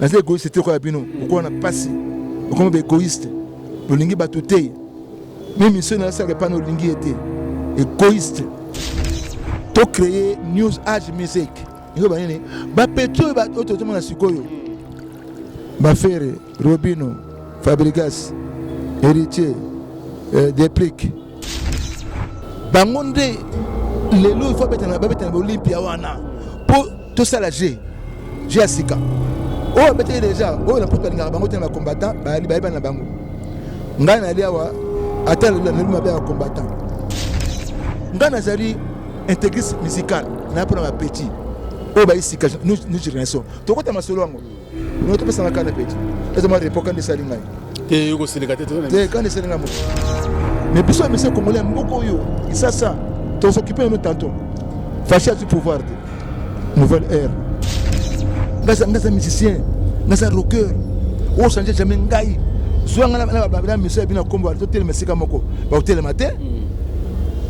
Naza égoïste te lokola bino. Okola na pasi. Okoma ba égoïste. Olingi bato te. Mimi mission na sala epa na olingi ye te. Égoïste. To créer News Age Music. Yango ba nini? Ba petits oyo ba oyo tozomona sikoyo. Ba Ferre, Robino, Fabregas, Héritier, Deplick. Bango nde lelo il faut babetana babetana ba Olympia wana po tosala jeu jeu ya sika oyo abetaki deja oyo na poto alingaka bango te na bacombattant bayali bayebani na bango. Ngai nali awa ata nalobi mabe ya bacombattant, ngai nazali intégriste musical na mpona bapetit oyo bayi sika new génération. Tokota masolo yango no topesanga kanda petit eza mwa repos kanda esali ngai. Te, okosilika te. Te, kanda esali ngai moto, mais biso ya monsieur congolais ya mboka oyo Kisasa tozokipe nano tantôt. Fashi azwi pouvoir te, nouvelle ère. Ngai aza musicien, ngai aza rocker oyo change jamais. Ngai zwa ngai na mission ya bino ya kombo, totelema esika moko, bakotelema te,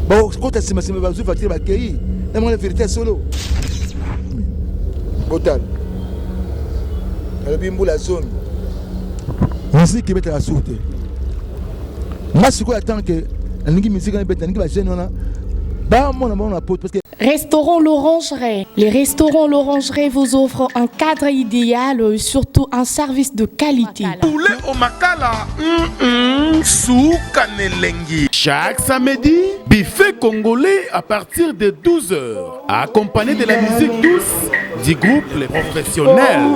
bakota nsima nsima, bazwi voiture, bakei na mona vérité ya solo. Botala, nalobi mbula 10 musique ebetaka sur te. Nga sikoyo tant que nalingi musique wana ebeta, nalingi bajeune wana bamona bango na poto parce que Restaurant L'Orangerie. Les restaurants L'Orangerie vous offrent un cadre idéal et surtout un service de qualité. Poulet au makala, Suka n'elengi. Chaque samedi, buffet congolais à partir de 12h, accompagné de la musique douce du groupe Les Professionnels.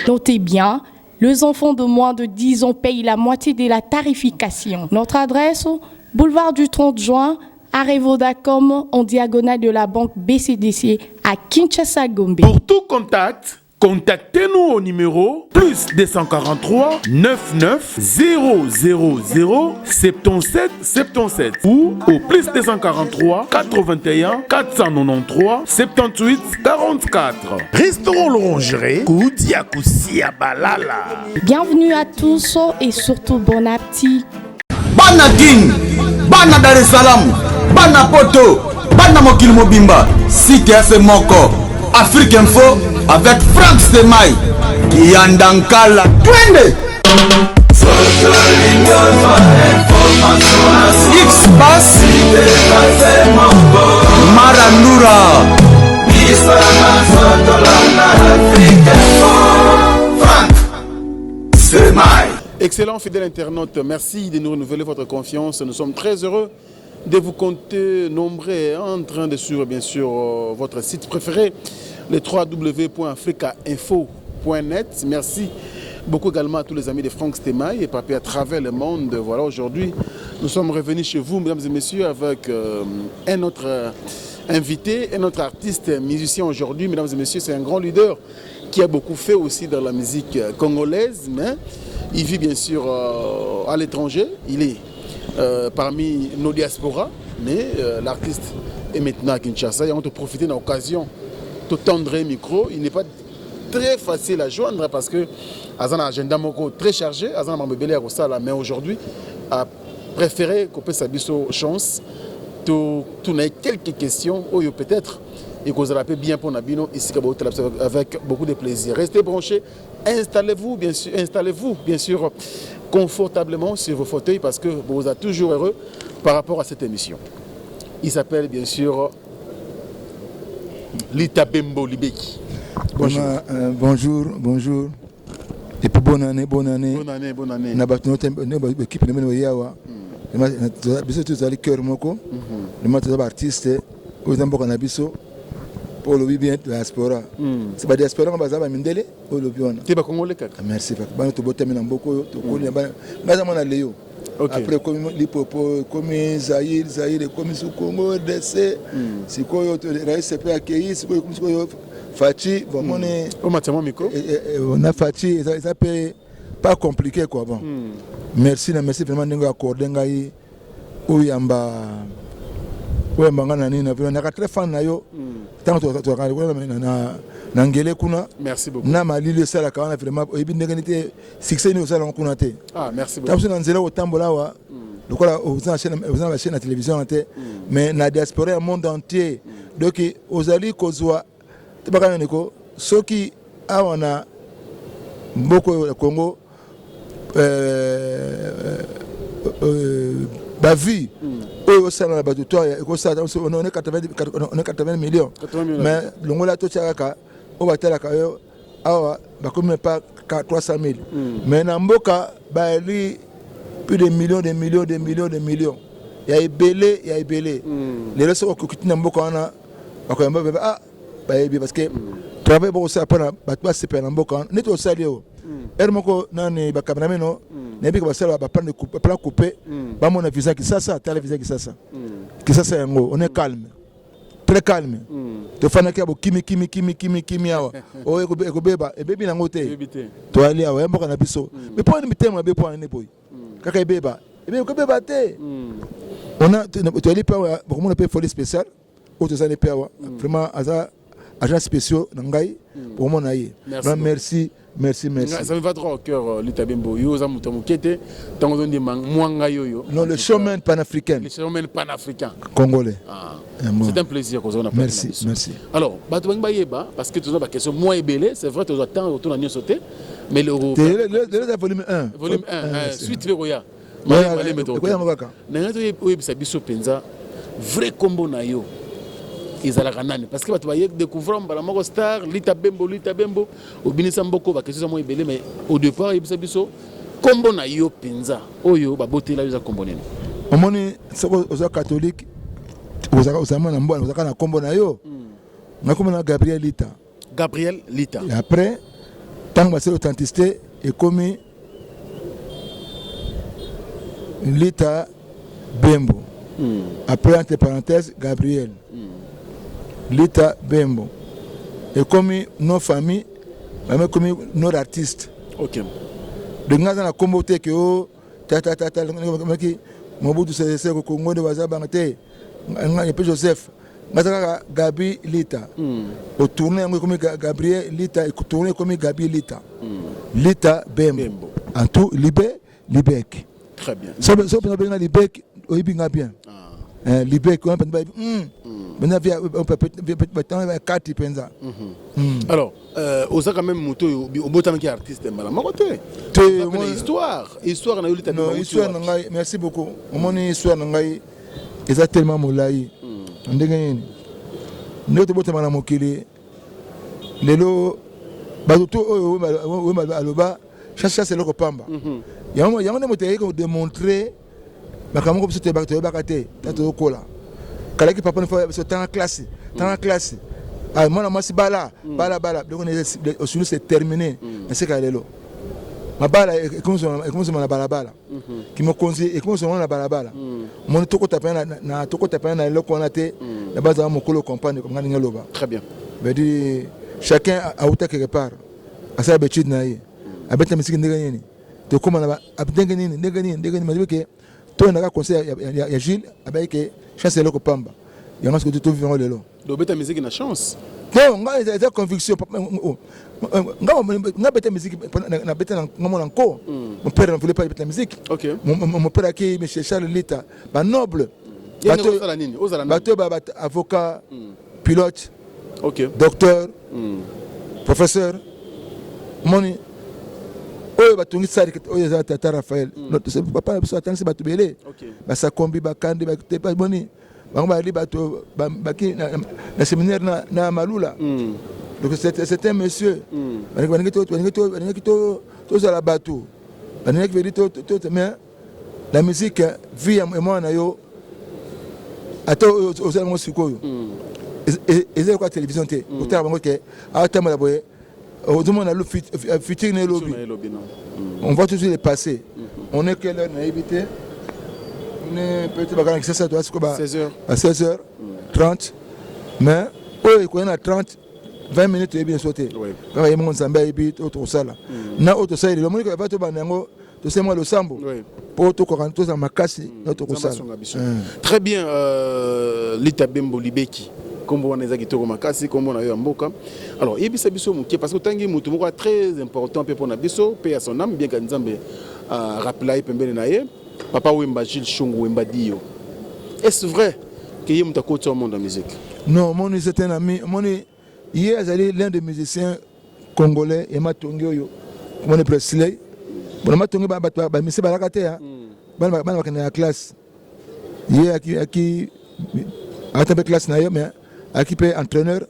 Notez bien, les enfants de moins de 10 ans payent la moitié de la tarification. Notre adresse, boulevard du 30 juin, arrêt Vodacom, en diagonale de la banque BCDC à Kinshasa Gombe. Pour tout contact, contactez-nous au numéro +243 99 000 77 77 ou au +243 81 493 78 44. Restaurant L'Orangerie, Koudia Koussia Balala. Bienvenue à tous et surtout bon appétit. Bana Kin, bana Dar es Salaam, bana Poto, bana mokili mobimba, site ya se moko, Afrique Info avec Frank Stemay, Kiyanda Nkala, twende! X Bass, Marandura. Frank Stemay. Excellent fidèle internaute, merci de nous renouveler votre confiance. Nous sommes très heureux de vous compter nombreux en train de suivre bien sûr votre site préféré, le www.africainfo.net. Merci beaucoup également à tous les amis de Franck Stemaï et Papi à travers le monde. Voilà, aujourd'hui, nous sommes revenus chez vous, mesdames et messieurs, avec un autre invité, un autre artiste musicien aujourd'hui. Mesdames et messieurs, c'est un grand leader qui a beaucoup fait aussi dans la musique congolaise, mais il vit bien sûr à l'étranger. Il est parmi nos diasporas, mais l'artiste est maintenant à Kinshasa et on peut profiter de l'occasion de tendre un micro. Il n'est pas très facile à joindre parce que aza na agenda moko très chargé, aza na mabebele ya kosala, mais aujourd'hui a préféré kopesa biso chance totuna quelques questions oyo peut-être ekozala mpe bien mpona bino esika botala biso avec beaucoup de plaisir. Restez branchés, installez-vous bien sûr, installez-vous bien sûr confortablement sur vos fauteuils parce que vous êtes toujours heureux par rapport à cette émission. Il s'appelle bien sûr Lita Bembo Libeki. Bonjour. Bonjour, bonjour. Et puis bonne année, bonne année. Bonne année, bonne année. Na bato équipe na bino yawa. Biso tozali cœur moko. Vraiment toza ba artiste oyo eza mboka na biso. Po olobi bien diaspora. C'est ba diaspora baza ba mindele oyo olobi wana. Te, bakongole kaka. Merci papa. Bana tobotami na mboka oyo, tokoli na bana. Ngaza mwana Leo. Après ekomi Lipopo, ekomi Zaïre, Zaïre ekomi su Congo RDC. Sikoyo rais mpe akei, sikoyo ekomi sikoyo Faci bomoni. Omatia mwa micro. Na Faci eza mpe pas compliqué quoi. Bon, merci na merci vraiment ndenge accordé ngai oyamba ngai na nini na vraiment naka très fan na yo ntango tozalaka na ngele kuna. Merci beaucoup. Na malili esalaka wana, vraiment oyebi ndenge nini te, succès nini osalaka kuna te. Ah, merci beaucoup. Biso na nzela kotambola awa lokola oza na bachaîne na télévision wana te, mais na diaspora ya monde entier, donc ozali kozwa. Tobaka nani ko soki awa na mboka oyo ya Congo euh, euh, ba vie oyo osala na bato to ekosala on est 80 millions mais longola totia kaka oyo batalaka yo awa bakomi pas 300 000 mais na mboka bayali plus de millions de millions de millions de millions ya ebele ya ebele. Lelo soki okokiti na mboka wana, bakoyamba bebe, ah, bayebi, parce que travail bokosala mpona bato basepela na mboka wana neti osali oyo heure moko nani bacameraman nayebi ke basala baplan coupé, bamona visa Kisasa. Tala visa Kisasa, Kisasa yango on est calme, très calme. Tofandaki ya bokimi kimi kimi kimi kimi awa oyo ekobeba, ebebi nango te. Toali awa ya mboka na biso, mais mpo ani mitema mabe? Mpo ani boye kaka ebeba ebeba? Kobeba te. Toyali mpe awa, bakomona mpe folie spéciale oyo tozali mpe awa. Vraiment aza agent spéciaux na ngai, bokomona ye. Merci, merci, merci. Ça me va droit au cœur, Lita Bembo. Yo oza moto moke te ntango ozondima mwa ngai oyo. Non, le showman panafricain. Le showman panafricain. Congolais. Ah. C'est un plaisir kozala na Merci, merci. Alors bato bangi bayeba, parce que toza baquestion mwa ebele, c'est vrai, tozwa temps otuna nyonso te, mais lelo eza volume 1. Volume 1, suite mpe koya. Ekoyango kaka. Na ngai oyebisa biso mpenza vrai kombo na yo ezalaka nani, parce que bato baye découvrir mbala moko star Lita Bembo. Lita Bembo obinisa mboko, baquestion eza mwa ebele, mais au départ oyebisa biso kombo na yo mpenza oyo babotela yo eza kombo nini? Omoni, soki oza catholique, ozala na mbwana, ozalaka na kombo na yo. Nga kombo na Gabriel Lita. Gabriel Lita. Et après, ntango basali authenticité, ekomi Lita Bembo. Après, entre parenthèses, Gabriel Lita Bembo. Ekomi nom famille, bama ekomi nom d'artiste. Donc nga aza na kombo te ke o tatatata maki Mobutu Sese Seko Kongo nde baza banga te. Ngai mpe Joseph, nga aza kaka Gabi Lita. Otourne yango ekomi Gabriel Lita, ekotourne ekomi Gabi Lita, Lita Bembo, en tout libe Libek. Très bien. So mpenza obenga Libek, oyebi nga bien. Libek wana mpenza bayebi mpenza batanga kati mpenza. Alors oza quand même moto oyo obotamaki artiste mbala moko te. Te. Histoire, histoire na yo, Lita. Non, histoire na ngai, merci beaucoup. Omoni, histoire na ngai eza tellement molai. Na ndenge nini ndenge tobotama na mokili lelo, bato to oyo oyo aloba chasse eloko pamba, yango yango nde moto ayaki kodémontrer makambo moko biso toyebaka te. Ta tozokola kalaki, papa nifo biso tanga classe, tanga classe. Ah, mwana mwasi bala, bala, bala biloko osulu, c'est terminé. Na seka ya lelo, mabala ekomozoma na balabala, kimokonzi ekomozoma na balabala. Moni, tokota pena na tokota pena na eloko wana te. Na bazala mokolo comprendre nga ndenge eloba. Très bien. Veut dire chacun auta quelque part, asala baétude na ye, abeta misiki ndenge nini, tokóma na ndenge nini, ndenge nini, ndenge nini. Mayebi ke toyendaka conseil ya Gilles, abayi ke chance eloko pamba. Yango soki tovivre yango lelo. Obeta musique na chance? Non, nga eza conviction. Nga beta musique, nabeta nga mona nko. Mon père ne voulait pas beta musique. Mon père aki monsieur Charles Lita, banoble, bato ba avocat, pilote, docteur, professeur. Moni oyo batongi sali oyo eza tata Raphaël, papa na biso, atangisi bato ebele, basakombi, bakandi boni bango bazali bato baki na séminaire na Malula. Donc c'est un monsieur balingaki tozala bato, balingaki vedi. Mais la musique, vie ya mwana na yo, ata ozala yango sikoyo, eza lokola télévision te. Otala bango ke atambola boye, ozomona le futur na elobi. On voit toujours le passé. On est quelle heure? Nayebi te. On est peut-être bakana Kisasa, toza sikoyo ba 16 h 30, mais oyo ekoya na 30 20 minutes, toyebi nyonso te. Kaka ye moko Nzambe ayebi oyo tokosala na oyo tosali lelo. Omoni, va tobanda yango, tosali mwa losambo mpo tokoka tozala makasi na tokosala. Très bien. Lita Bembo Libeki, nkombo wana eza kitoko makasi, nkombo na yo ya mboka. Alors yebisa biso moke, parce que otangi motu moko très important mpe mpona biso mpe ya son âme, bien que Nzambe rappela ye pembeni na ye, Papa Wemba, Gilles Shungu Wemba Dio. Est-ce vrai que ye moto akoti au monde ya musique? Non, omoni, c'est un ami. Omoni, Ye azali l'un des musiciens congolais ya matongi oyo komona Presley. Bona matongi bato ba musicien balaka te, bana bana bakende na classe. Ye aki ata mpe classe na ye, mais aki mpe entraîneur.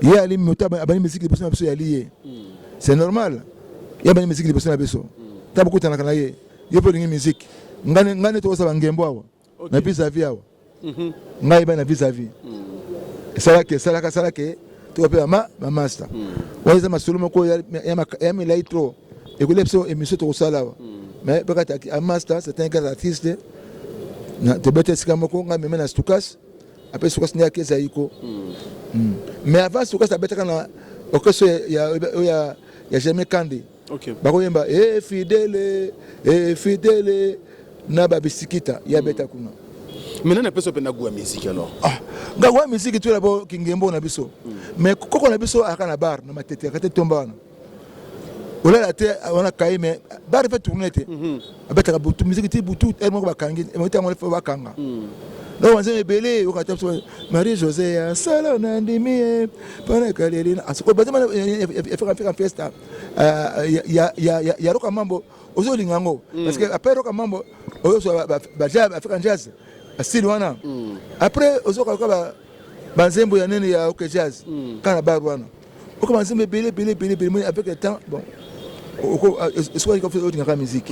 Ye ali moto abandi musique liboso na biso, yali ye, c'est normal. Ye abandi musique liboso na biso. Ntango bokutanaka na ye, ye mpe olingi musique. Ngai nde tokosala bangembo awa na vis-à-vis awa. Ngai ba na vis-à-vis esalaki, esalaka, asalaki toka mpe bama bamaster wana. Eza masolo moko ya milai trop, ekolia biso émission tokosala awa. Mais mpe kati amaster, c'est un grand artiste. Tobeta esika moko, ngai meme na Stukas. Après Stukas nde ake Zaiko. Mais avant Stukas, abetaka na orchestre ya Germain Kande. Bakoyemba e fidèle, e fidèle na babisikita, ye abeta kuna. Maintenant, napesa mpe na goût ya musique alors? Ah, nga wa musique toyela bo kingembo na biso. Mais koko na biso aka na bar na Matete, aka te tomba wana, olala te wana kaye, mais bar efe tourne te. Abetaka butu musique ti butu ere moko bakangi ntango fo bakanga. Donc banzembo ebele yoka te, biso Marie José ya sala na ndimi ye mpona ekaleli banzembo efeka fiesta ya Roka Mambo. Ozolinga yango parce que après Roka Mambo ozozwa African jazz, style wana. Après ozoka banzembo ya nene ya OK Jazz kaka na bar wana. Oka banzembo ebele ebele ebele ebele. Moni, avec le temps, bon, soki olingaka musique,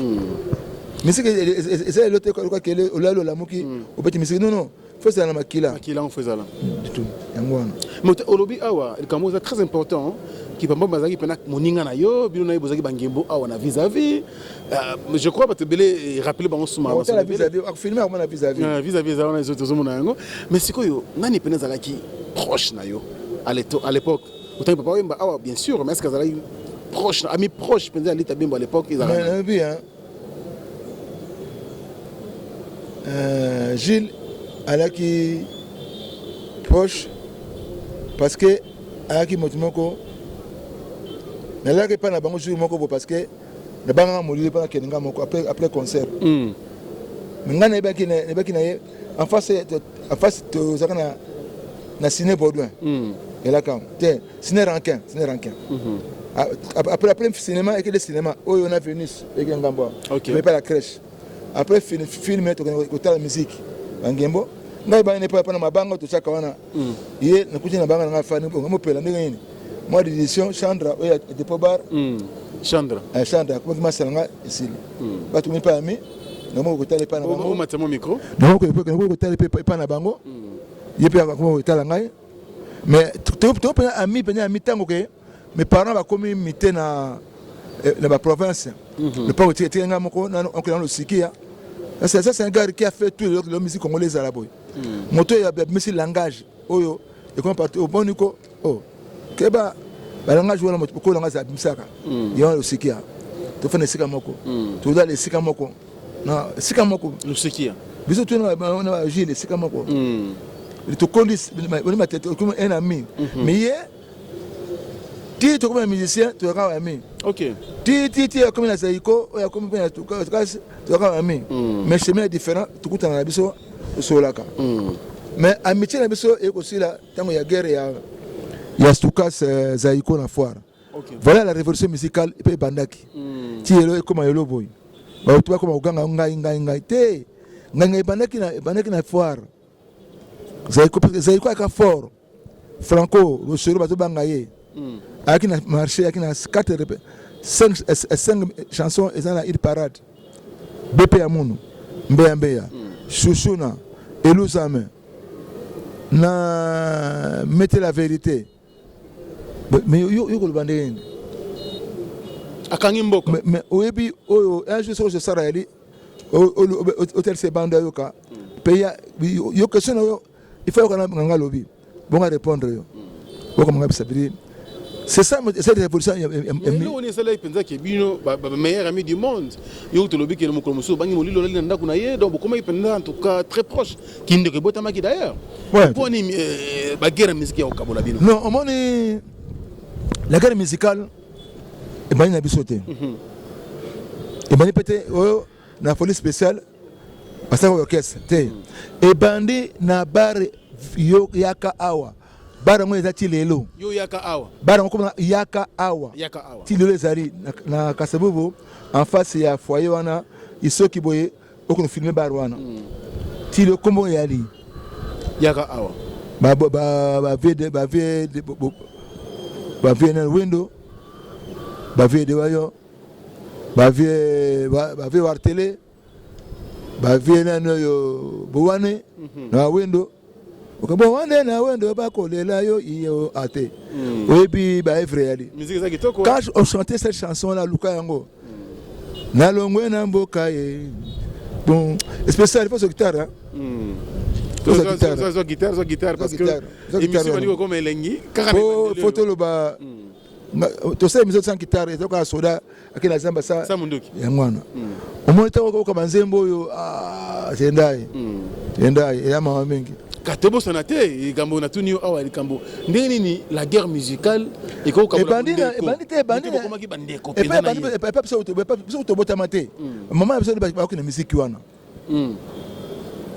musique eza elo te okakele olali, olamuki, obeti musique. Non, non, faut ezala na makila. Makila ngo fo ezala. Tout yango wana. Mais olobi awa likambo eza très important. Kipamba bazalaki mpena moninga na yo, bino na ye bozalaki bangembo awa na vis-à-vis. Je crois bato ebele rappele bango suma. Otala vis-à-vis, akofilme akomona vis-à-vis. Vis-à-vis eza wana, tozomona yango. Mais sikoyo, nani mpena ezalaki proche na yo à l'époque? Otangi Papa Wemba awa, bien sûr, mais est ce que azalaki proche, ami proche mpenza ya Lita Bembo à l'époque? Ezalaka nayebi hein. Gilles alaki proche parce que ayaki moto moko nalaki epai na bango jour moko bo, parce que nabangaka molili mpo nakende nga moko après concert. Mais ngai nayebaki na ye en face. Tozalaka na ciné Baudouin. Elaka te, ciné Rankin, ciné Rankin. Après cinéma, ekende cinéma oyo na Venus, eke ngambo awa. Epa la crèche. Après film, tokende kotala musique, bangembo. Ngai bani epa na mabanga totiaka wana. Ye nakuti na banga na ngai, fani mopela ndenge nini, mwa division Chandra oyo ya dépôt bar. Chandra. Chandra akomaki masala nga esili. Bato komi epai ya mi nakoki kotala epai na bango. Omatama micro. Nakoki kotala epai na bango, ye mpe akomi kotala ngai. Mais to mpenza ami, mpenza ami, ntango ke mes parents bakomi mite na baprovince, lopango etikali ngai moko, oncle na Losikia. Ça, c'est un gars qui a fait tout le musique congolaise ezala boye. Moto oyo abimisi langage oyo ekomi partout, omoni ko oh keba balangage wana, moto oyo langage abimisaka ye wana Losikia. Tofanda esika moko, tozala esika moko, na esika moko. Losikia. Biso tuna na bagile esika moko tokoli, oni Matete, okomi un ami. Mais ye ti tokomi na musicien, toyaka ami. Ti ti ti akomi na Zaiko oyo akomi mpe na kasi, toyaka ami, mais chemin est différent. Tokutana na biso, tosololaka, mais amitié na biso ekosila ntango ya guerre ya Stukas, Zaiko na foire. Voilà, la révolution musicale epe ebandaki ti lelo ekóma lelo boye. Bato bakóma koganga ngai ngai ngai te, ngai ngai. Ebandaki na foire Zaiko, parce que Zaiko ayaka fort. Franco Rosero bazobanga ye, ayaki na marché, ayaki na 4, 5 chansons eza na hit parade: Bp ya munu, Mbeya Mbeya, Shushuna, Eluzame na Mete la vérité. Mais yo koloba ndenge nini? Akangi mboka. Mais oyebi oyo un jour soki osala yali otalisa ebanda, yoka pays yo question na yo, il faut yoka na nga lobi bonga répondre yo, okomanga bisa bili. C'est ça, cette révolution. Eloko nini esalaki mpenza ke bino bameilleur ami du monde, yo tolobi ke mokolo mosusu obangi molilo, olali na ndako na ye, donc bokomaki mpenza en tout cas très proche, kindeko ebotamaki d'ailleurs? Mpo nini baguerre ya musique ya kokabola bino? Non, omoni, la guerre musicale ebandi na biso te, ebandi mpe te oyo na Folie Spéciale basalaka orchestre te. Ebandi na bar yo yaka awa. Bar yango eza ti lelo. Yo yaka awa. Bar yango komona yaka awa. Yaka awa. Ti lelo ezali na, na Kasavubu en face ya foyer wana isoki boye okende filmer bar wana. Ti lelo kombo eyali. Yaka awa. Ba ba ba ba vie de ba vie de ba vie na wendo ba vie de wayo ba vie ba vie wartele ba vie nani oyo bowane na wendo bowane na wendo bakolela yo iyo ate oyebi ba evre yali quand on chantait cette chanson là luka yango nalongwe na mboka ye bon spécial il faut guitare hein mm. guitare zo guitare parce que émission bandi kokoma elengi kaka faut toloba tosala émission sans guitare eza kaka soda ake na zamba sa yango wana omoni ntango okoka banzembo oyo tendai tendai eya mawa mingi. Katobosana te likambo natuni yo awa, likambo ndenge nini la guerre musicale ebandi te, ebandi bandeko epa biso tobotama te, mama na biso bakoki na misiki wana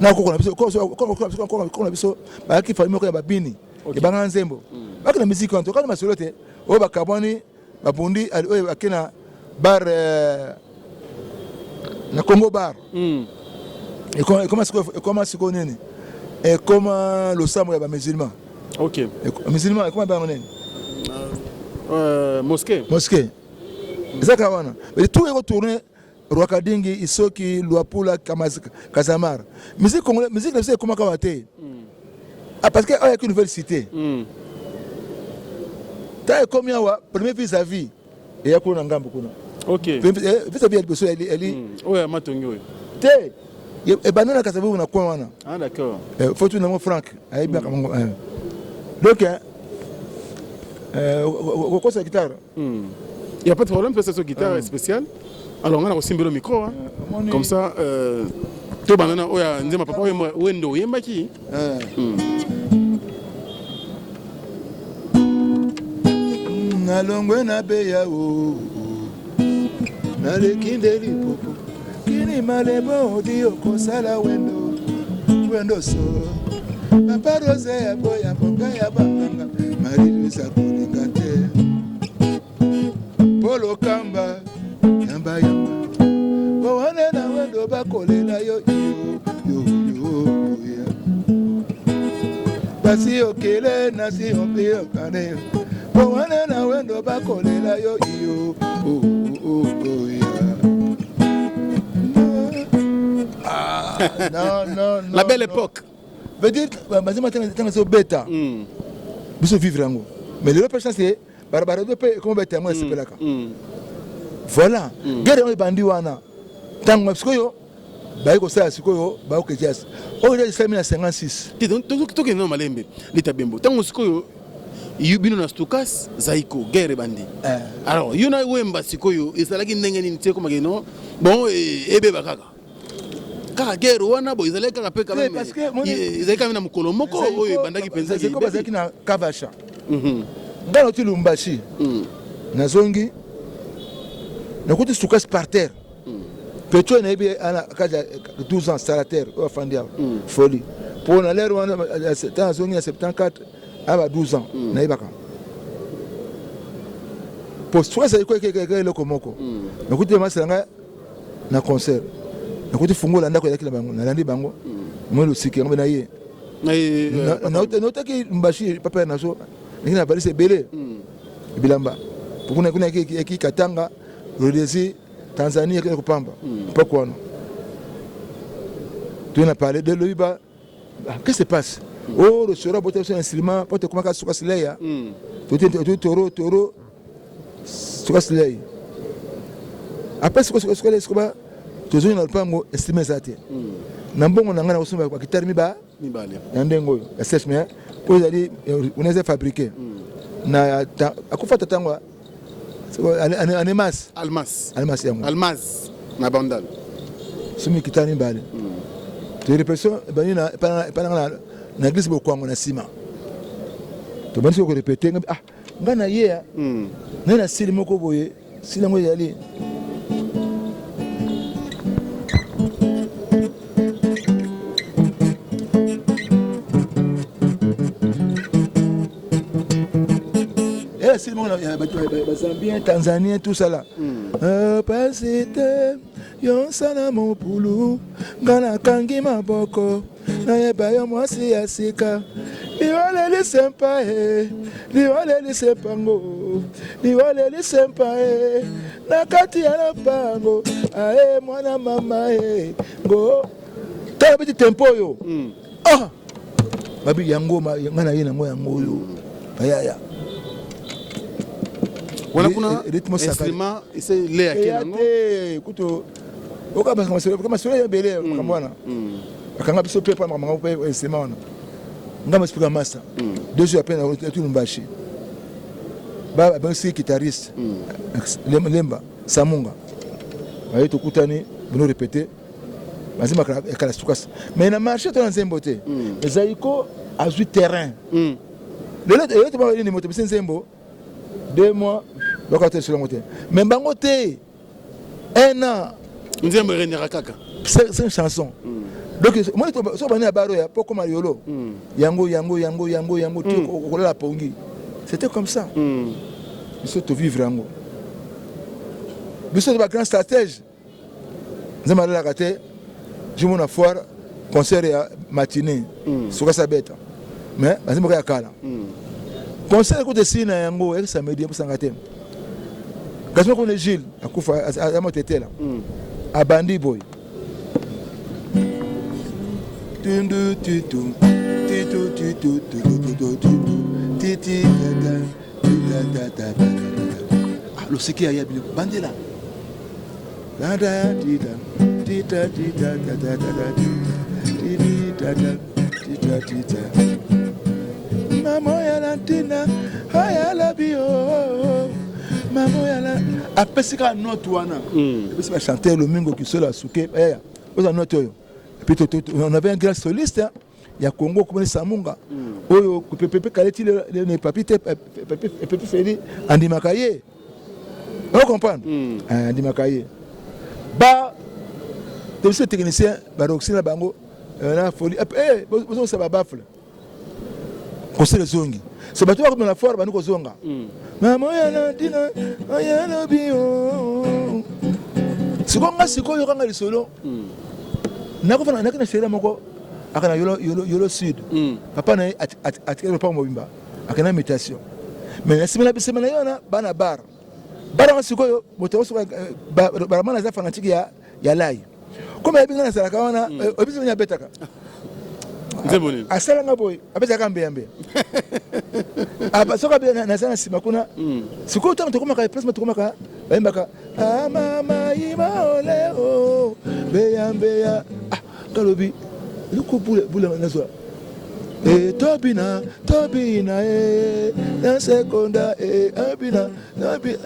na koko na biso, koko na biso bayaki famille moko ya babini ebanga nzembo, baki na misiki wana. Tokani masolo te oyo bakabwani babundi oyo ake na bar na Congo bar ekoma sikoyo nini, ekoma losambo ya bamusulman. Musulman ekoma bango nini? Mosquée. Mosquée eza kaka wana, tout ekotourne Rwakadingi, Isoki, Luapula, Kazamar. Musique congolaise, musique na biso ekomaka wa te. Ah, parce que oyo nouvelle cité. Ta ekomi awa, premier vis-à-vis eya kuna na ngambo kuna. Vis-à-vis ya liboso eli. Oyo ya matongi oyo. Te. Ebanda na Kasavubu na coin wana. Ah d'accord. Faut tout nango Frank ayebi makambo. Donc okosa guitare. Il n'y a pas de problème, c'est cette guitare spéciale. Alors, on a aussi le micro. Hein. Comme ça, to banana oya nzema papa wendo oyembaki. Nalongwe na beya o naleki nde lipopo kini malebo odi okosala wendo wendo so papa Rose ya boya mboka ya banganga Marie-Louise akolinga te Polo Kamba yamba yamba bowane na wendo bakolela yo yo yo yo ya basi okele nasi ombi okane bowane na wendo bakolela yo yo oh, oh, oh, ya. Ah, non, non, non, La belle non. Époque. Veut dire bazima ntango ezobeta biso vivre yango, mais lelo mpe chance baradio mpe ekoma beta yango esepelaka. Voilà, guerre yango ebandi wana. Ntango sikoyo bayi kosala sikoyo bayoka jazz oyo jazz esalemi na 56. Te, tokende na malembe lita bembo. Ntango sikoyo yo bino na Stukas Zaiko guerre ebandi, alors yo na Wemba sikoyo ezalaki ndenge nini? Ti ekomaki no bon ebeba kaka kaka guerre wana bo ezalaki kaka mpe quand même parce que ezalaki kaka na mokolo moko oyo ebandaki mpenza. Zaiko bazalaki na Kavasha, ngai nauti Lumbashi, nazongi nakuti Stukas par terre. Petro nayebi ana kati ya 12 ans salatere oyo afandi awa folie mpo na lere wana ntango azongi na 74 aba 12 ans nayebaka po stress ekeka eloko moko. Nakuti masela ngai na concert, nakuti fungola ndako ezalaki na bango, nalandi bango moi losiki yango mpe na ye nautaki Mbashi papa ya nazo ndenge na valise ebele bilamba kuna kuna eki Katanga, Rhodésie, Tanzanie ekende kopamba mpoko wana. Toye na parler de lobi ba qu'est-ce qui se passe? Oh, le sora bota biso instrument po tokomaka suka sileya toti toro toro suka silei. Après sikoyo sikoyo sikoyo ba tozongi na lopango, instrument eza te. Na mbongo na ngai nakosomba bakitari miba mibale ya ndenge oyo ya sèche, mais oyo ezali wana eza fabriqué na akufa tata yango anemas. Almas. Almas yango. Almas na Bandal. Somi kitari mibale to répétition ebandi na epai nanga na église Bokwango. Na nsima tobandi soki korépéter, ah ngai na ye ngai na sili moko boye, sili yango ezali style moko ya bato bazambien, tanzanien, tout ça là. Pasi te yo nsala mopulu, nga nakangi maboko, nayeba yo mwasi ya sika. Liwaleli sempa e, liwaleli sempango, liwaleli sempa e, na kati ya lopango ae mwana mama e ngo. Tala beti tempo oyo. Ah, babi yango nga na ye nango yango oyo bayaya. Wana kuna rythme instrument ese le ya nango te kutu oka masolo ya ebele makambo wana. Bakanga biso mpe mpa makambo mpe instrument wana. Nga masipika masa 2 jours après na Tulumbashi, babengisi guitariste Lemba Samunga, baye tokutani bino répété banzembo ya kala sukasi, mais na marché to na nzembo te. Ezali ko azwi terrain lelo lelo to nini, moto bisi nzembo 2 mois bakoka te lisolo yango te, mais bango te un an. Nzembo erenera kaka. C'est une chanson. Donc moi so bani ya baro ya po koma yolo yango yango yango yango yango ti okolala pongi. C'était comme ça. Biso tovivre yango, biso to bagrand stratège. Nzambe alalaka te. Jour na foire, concert ya matinée, soki asabeta, mais banzembo ya kala. Concert ekota esili na yango eyaki samedi, eposanga te. Kasi moko ne Gilles akufa, aza motetela, abandi boye: tundu titu titu titu titu titu titi tata tita tata tata. Ah, losiki aya biloko bandela tata tita tita tita tata tata titi tata tita tita mama oyala ntina oyala bio mama oyala. Apesi kaka note wana, epesi bachanteur Lomingo Kisolo asuke aya oza note oyo. Et puis on avait un grand soliste, hein, ya Congo komoni Samunga oyo pepe kaleti le papi te pepe Feli andimaka ye, ocomprendre, andimaka ye. Ba biso technicien baroxi na bango na folie, bozongisa babaffle. Kosala ezongi so bato bakobima na foire, bandi kozonga mama oyala ntina oyala bio. Sikoyo nga sikoyo yokanga lisolo. Nakofana naki na chérie moko aka na Yolo, Yolo, Yolo Sud. Papa na ye atikali lopango mobimba, akenda mutation, mais na nsima na nsima na ye wana bana bar bana wana. Sikoyo moto yango soki baramana aza fanatique ya lai, comme ayebi ngai nazalaka wana, oyebi soki abetaka nzembo nini? Asalanga boye, abetaka mbeya mbeya. Soki naza na nsima kuna. Sikoyo ntango tokomaka place mo tokomaka, bayembaka amama imaoleo mbeya mbeya. Ah, kalobi eloko bule nazwa e tobina tobina e na sekonda e abina nabi.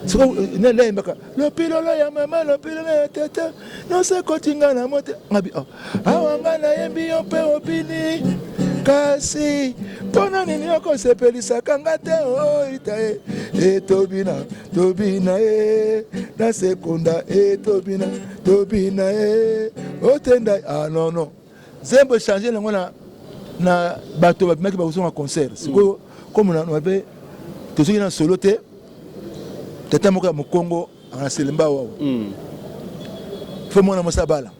Sikoyo nayembaka lopilolo ya mama, lopilolo ya tata, nyonso ekotinga na mote ngabi. Oh, awa nga nayembi yo mpe obini, kasi mpona nini okosepelisaka nga te? Oita ye e tobina tobina e na sekonda e tobina tobina e otenda. Ah non non, nzembo echange nango na bato babimaki bakozonga concert. Sikoyo comme na tozoki na solo te, tata moko ya mokongo na Selemba wawa fo mwana mwasi abala,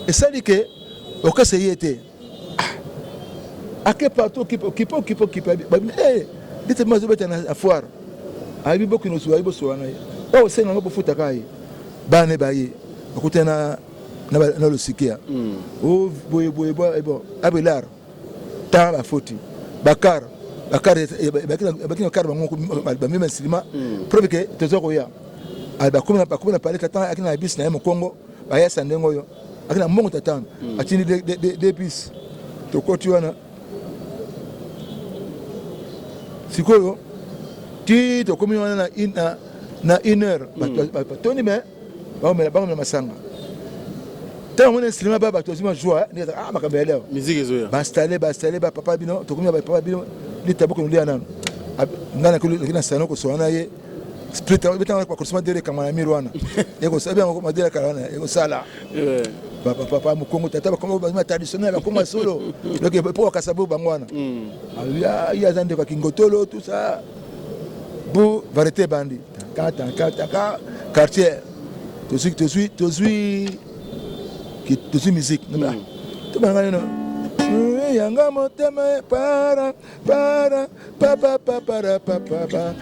esali ke orchestre ye te ake partout, okipe okipe okipe okipe babini ndeti azobeta na foire, ayebi bokino ozwa, ayebi bosola na ye oyo osenga ngo bofutaka ye. Bana baye bakutana na losikia o boye boye bon abelar tanga bafoti bakar bakar baki na kar bango bamema nsima preuve ke toza koya. Bakomi na palais, tata aki na bisi na ye mokongo, bayasa ndenge oyo aki na mbongo. Tata atindi de bus, tokoti wana. Sikoyo ti tokomi wana na une heure, batoni me bakomela masanga. Ntango moni instrument ba bato azwi joie, ah, makambo ya leo. Musique ezoya. Bainstalle bainstalle bapapa bino, tokomi na bapapa bino lita bokeno lia nano. Ngai naki na salon kosola na ye split betanga bakosoma dele kanga na mur wana, ekosala madele kala wana ekosala papa mokongo tata bakongo bazima traditionnel, bakongo ya solo. Donc po bakasa bo bango wana, ye aza ndeko ya kingotolo, tout ça. Bu variété ebandi tanka quartier tozwi tozwi tozwi tozwi musique tobanga nino yanga motema para para papa para papa para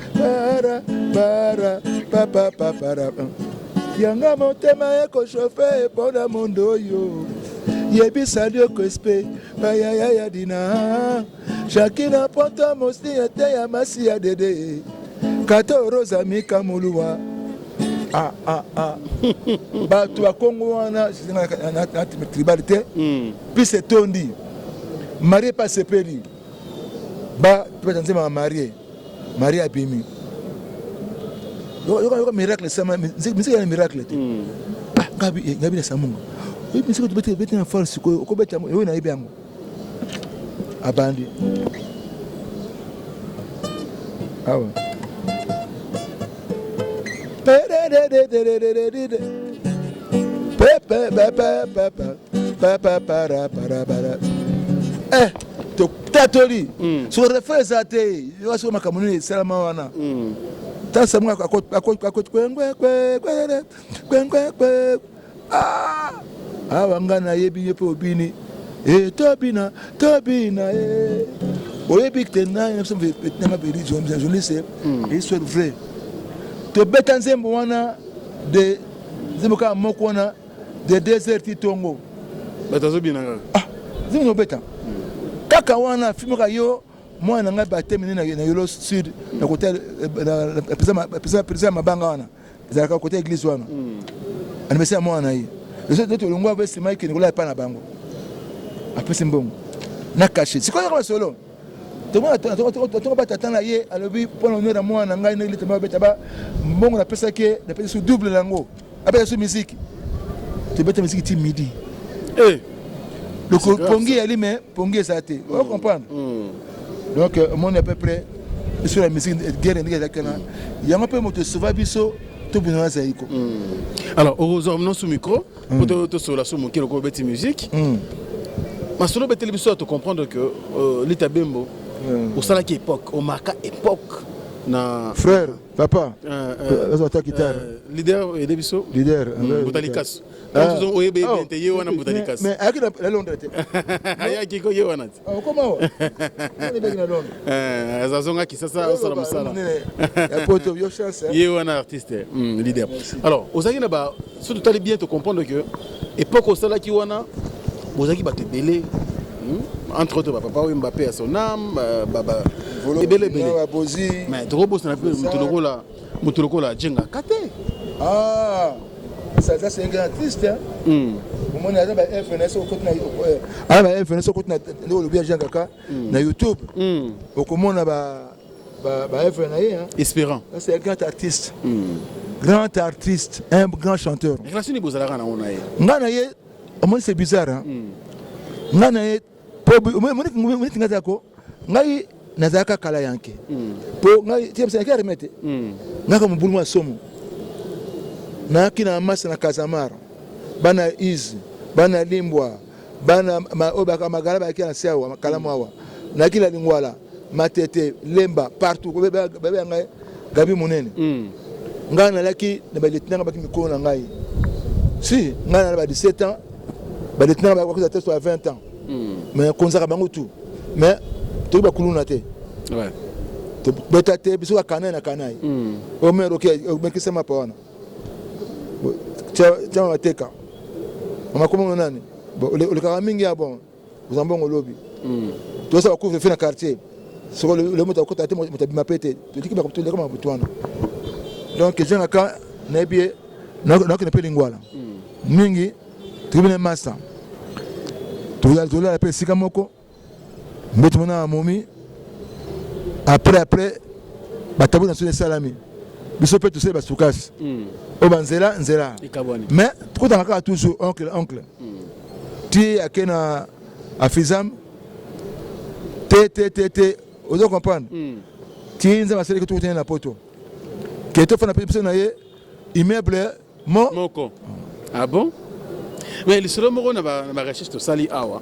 para papa para yanga motema ekoshofe mpona mondo oyo yebisa lioko espe bayaya ya dina Shakina poto mosi ete ya masi ya dede kato rosa mika muluwa ah, ah, ah. bato ya kongo wana na tribal te hmm. pise etondi marie mpe asepeli ba tobeta nzembo ya marie marie abimi yoka miracle esama miziki ya miracle te hmm. ah, ngabi eh, ngabi na samunga miziki tobeti na fal sikoyo okobeta yango oyo nayebi yango abandi awa eh totatoli hmm. soki refrain eza te yoka soki makambo nini esalama wana hmm. tasamu akoti kwengwekwekwe kwengwekwe Ah, awa nga nayebi yo mpe obini e tobina tobina e oyebi te nani na biso nanga pedi journaliste hmm. histoire vrai tobeta nzembo wana de nzembo kaka moko wana de deux heures ti tongo bato azobina kaka ah nzembo nobeta hmm. kaka wana filme kaka yo mwana na ngai bateme nde na yolo sud na kota pesa mabanga wana ezalaka kote eglise wana hmm. anniversaire ya mwana na ye neti olongwa pe nsima ekende kolala epai na bango apesi mbongo na kashe sikoyo yaka masolo tongo batata na ye alobi mpo na honneur ya mwana na ngai ndenge litama babeta ba mbongo napesaki ye napesi su double na yango abeta su miziki tobeta miziki ti midi eh. loko pongi eyali me pongi eza te hmm. o comprendre hmm. donc euh, omoni à peu près biso ya musique guerre ndenge ezalaki wana yango mpe moto esauva biso tobunda na zaiko hmm. alors okozwa no sous micro po tosolola so moke lokola obeti musique masolo obeteli biso ya tocomprendre que euh, lita bembo osalaki époque omarka époque na frère papa azwa ata guitare leader oyede biso leader botalikaso Ah. oyebi ye bien te ye wana mbuta likasi mais ayaki na Londres te ayaki ko ye wana te ah, okoma awa ayaki na Londres eh, azonga Kisasa osala mosala ya poto yo chance ye wana artiste hmm, leader alors ozalaki na ba soki totali bien to comprendre que époque osalaki wana bozalaki bato ebele hmm, entre autres bapapa oyo Mbappé ya son âme ebele ebele mais tokobosana mpe moto lokola moto lokola Djenga Kate ah ça ça c'est un grand artiste hein mm. omoni aza ba FNS okoti na eh, aza ba FNS okoti na ndenge olobi ya Jean Kaka mm. na YouTube mm. okomona ba ba ba FN na ye hein espérant ça c'est un grand artiste mm. grand artiste un grand chanteur relation ni bozalaka na ona ye nga na ye omoni c'est bizarre hein mm. nga na ye omoni tinga zako ngai nazalaka kala yanke po hmm. ngai tiebisaki arme te hmm. ngaka mobulu mwa somo nayaki na masa na kazamar bana iz bana limbwa bana oyo baka magala bayaki na se awa kalamu awa nayaki na lingwala matete lemba partout babe ngai gabi monene hmm. ngai nalaki na baleti nanga baki mikolo na ngai si ngai nala ba 17 ans baleti nanga bakoza te so ya 20 ans mais konzaka bango tout mais toki bakuluna te tobeta te biso bakanai na kanai hmm. omer oke omekisa mapa wana tia mateka makomo nani olekaka mingi ya bon oza mbongo lobi hmm. tozosala bacouvre feu na quartier soko le moto akota te moto abima mpe te toliki toleka mabutu wana donc ezangaka nayebi ye nakende mpe lingwala hmm. mingi toyebi na masta tolala mpe esika moko mbeto mona ya momi après après batabu na biso esalami biso mpe tosali basukasi hmm. oyo banzela nzela mais tokotaka kaka toujours oncle oncle hmm. ti ake na afizam te te te te ozo comprendre hmm. ti nzambe asalaki tokutani na poto ke tofanda mpe biso na ye immeuble mo moko ah bon mais lisolo moko na ba recherche tosali awa.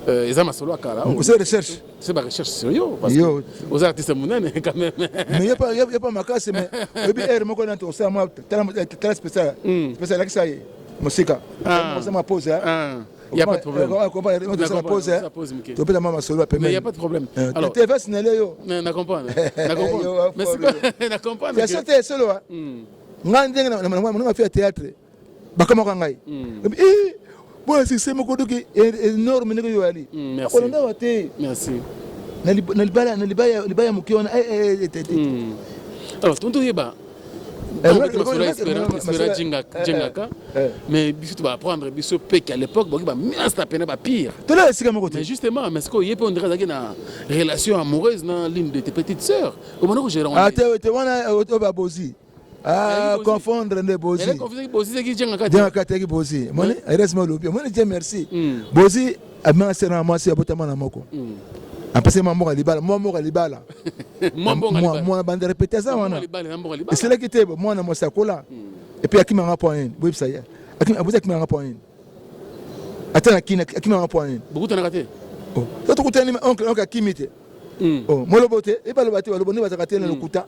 Eza masolo ya kala. Osala recherche. C'est ba recherche sur yo parce que oza artiste monene quand même. Mais ye pa makasi, mais oyebi aire moko nante osala mwa tala spécial. Spécial alakisa ye mosika. Osala mwa pause. Il n'y a pas de problème. Osala pause. Topesa mwa masolo ya pembeni. Mais il n'y a pas de problème. Alors, te va signaler yo. Na comprendre. Na comprendre. Mais c'est na comprendre. Ya sote solo. Nga ndenge na na fi ya théâtre. Bakamaka ngai. Eh, bona succès moko doki énorme ndenge oyo ali. Kolanda wa te. Merci. Na libala na libaya libaya moke wana te. Alors tonto yeba espera jengaka, mais biso to baapprendre biso mpe qu'à l'époque boki bamiasta pene bapire. Tola esika moko te. Mais justement, mais sikoyo ye mpe ondire azalaki na relation amoureuse na l'une de tes petites sœurs, obanda kogérer. Ah te te, wana oyo babozi. Ah, confondre nde bozi. Jengaka teki bozi. Moni heureusement olobi. Moni, Dieu merci. Bozi abimaka sere na mwasi, abotama na moko. Apesi mwa mboka libala, mwa mboka libala. Mwana banda répété aza wana. Eselaki te mwana mwasi akola. Et puis akimanga mpo nini? Boyebisa ye. Abozi akimanga mpo nini? Ata na kini akimanga mpo nini? Bokutanaka te? Oh, tokutani, oncle oncle akimi te. Oh, molobo te, ebaloba te, balobo nde bazalaka te na lokuta.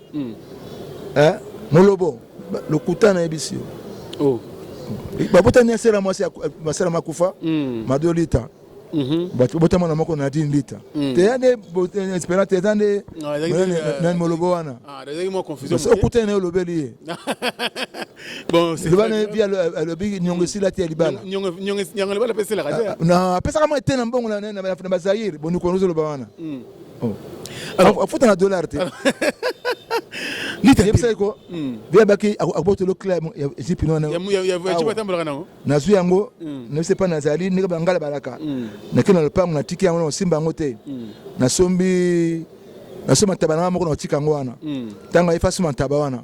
Molobo lokuta nayebisi yo. Oh. Babotani asela mwasi basala makufa Mado Lita. Bato botama na moko Nadine Lita te ya nde espérant te, eza nde nani molobo wana okutani na ye, olobeli ye. Loba na ye bi alobi niongo esila te ya libala. Apesaka mwa ete na mbongo na bazaire boniko ozoloba wana afuta na dollar te. Yebisaki ko biyabaki akobotolo clé ya jeep wana. Nazwi yango, nayebisi epai nazali ndenge bangala balaka. Nakei na lopango, natiki yango na kosimba yango te. Nasombi, nasomba ntaba nanga moko na kotika yango wana. Ntango ayefa asomba ntaba wana.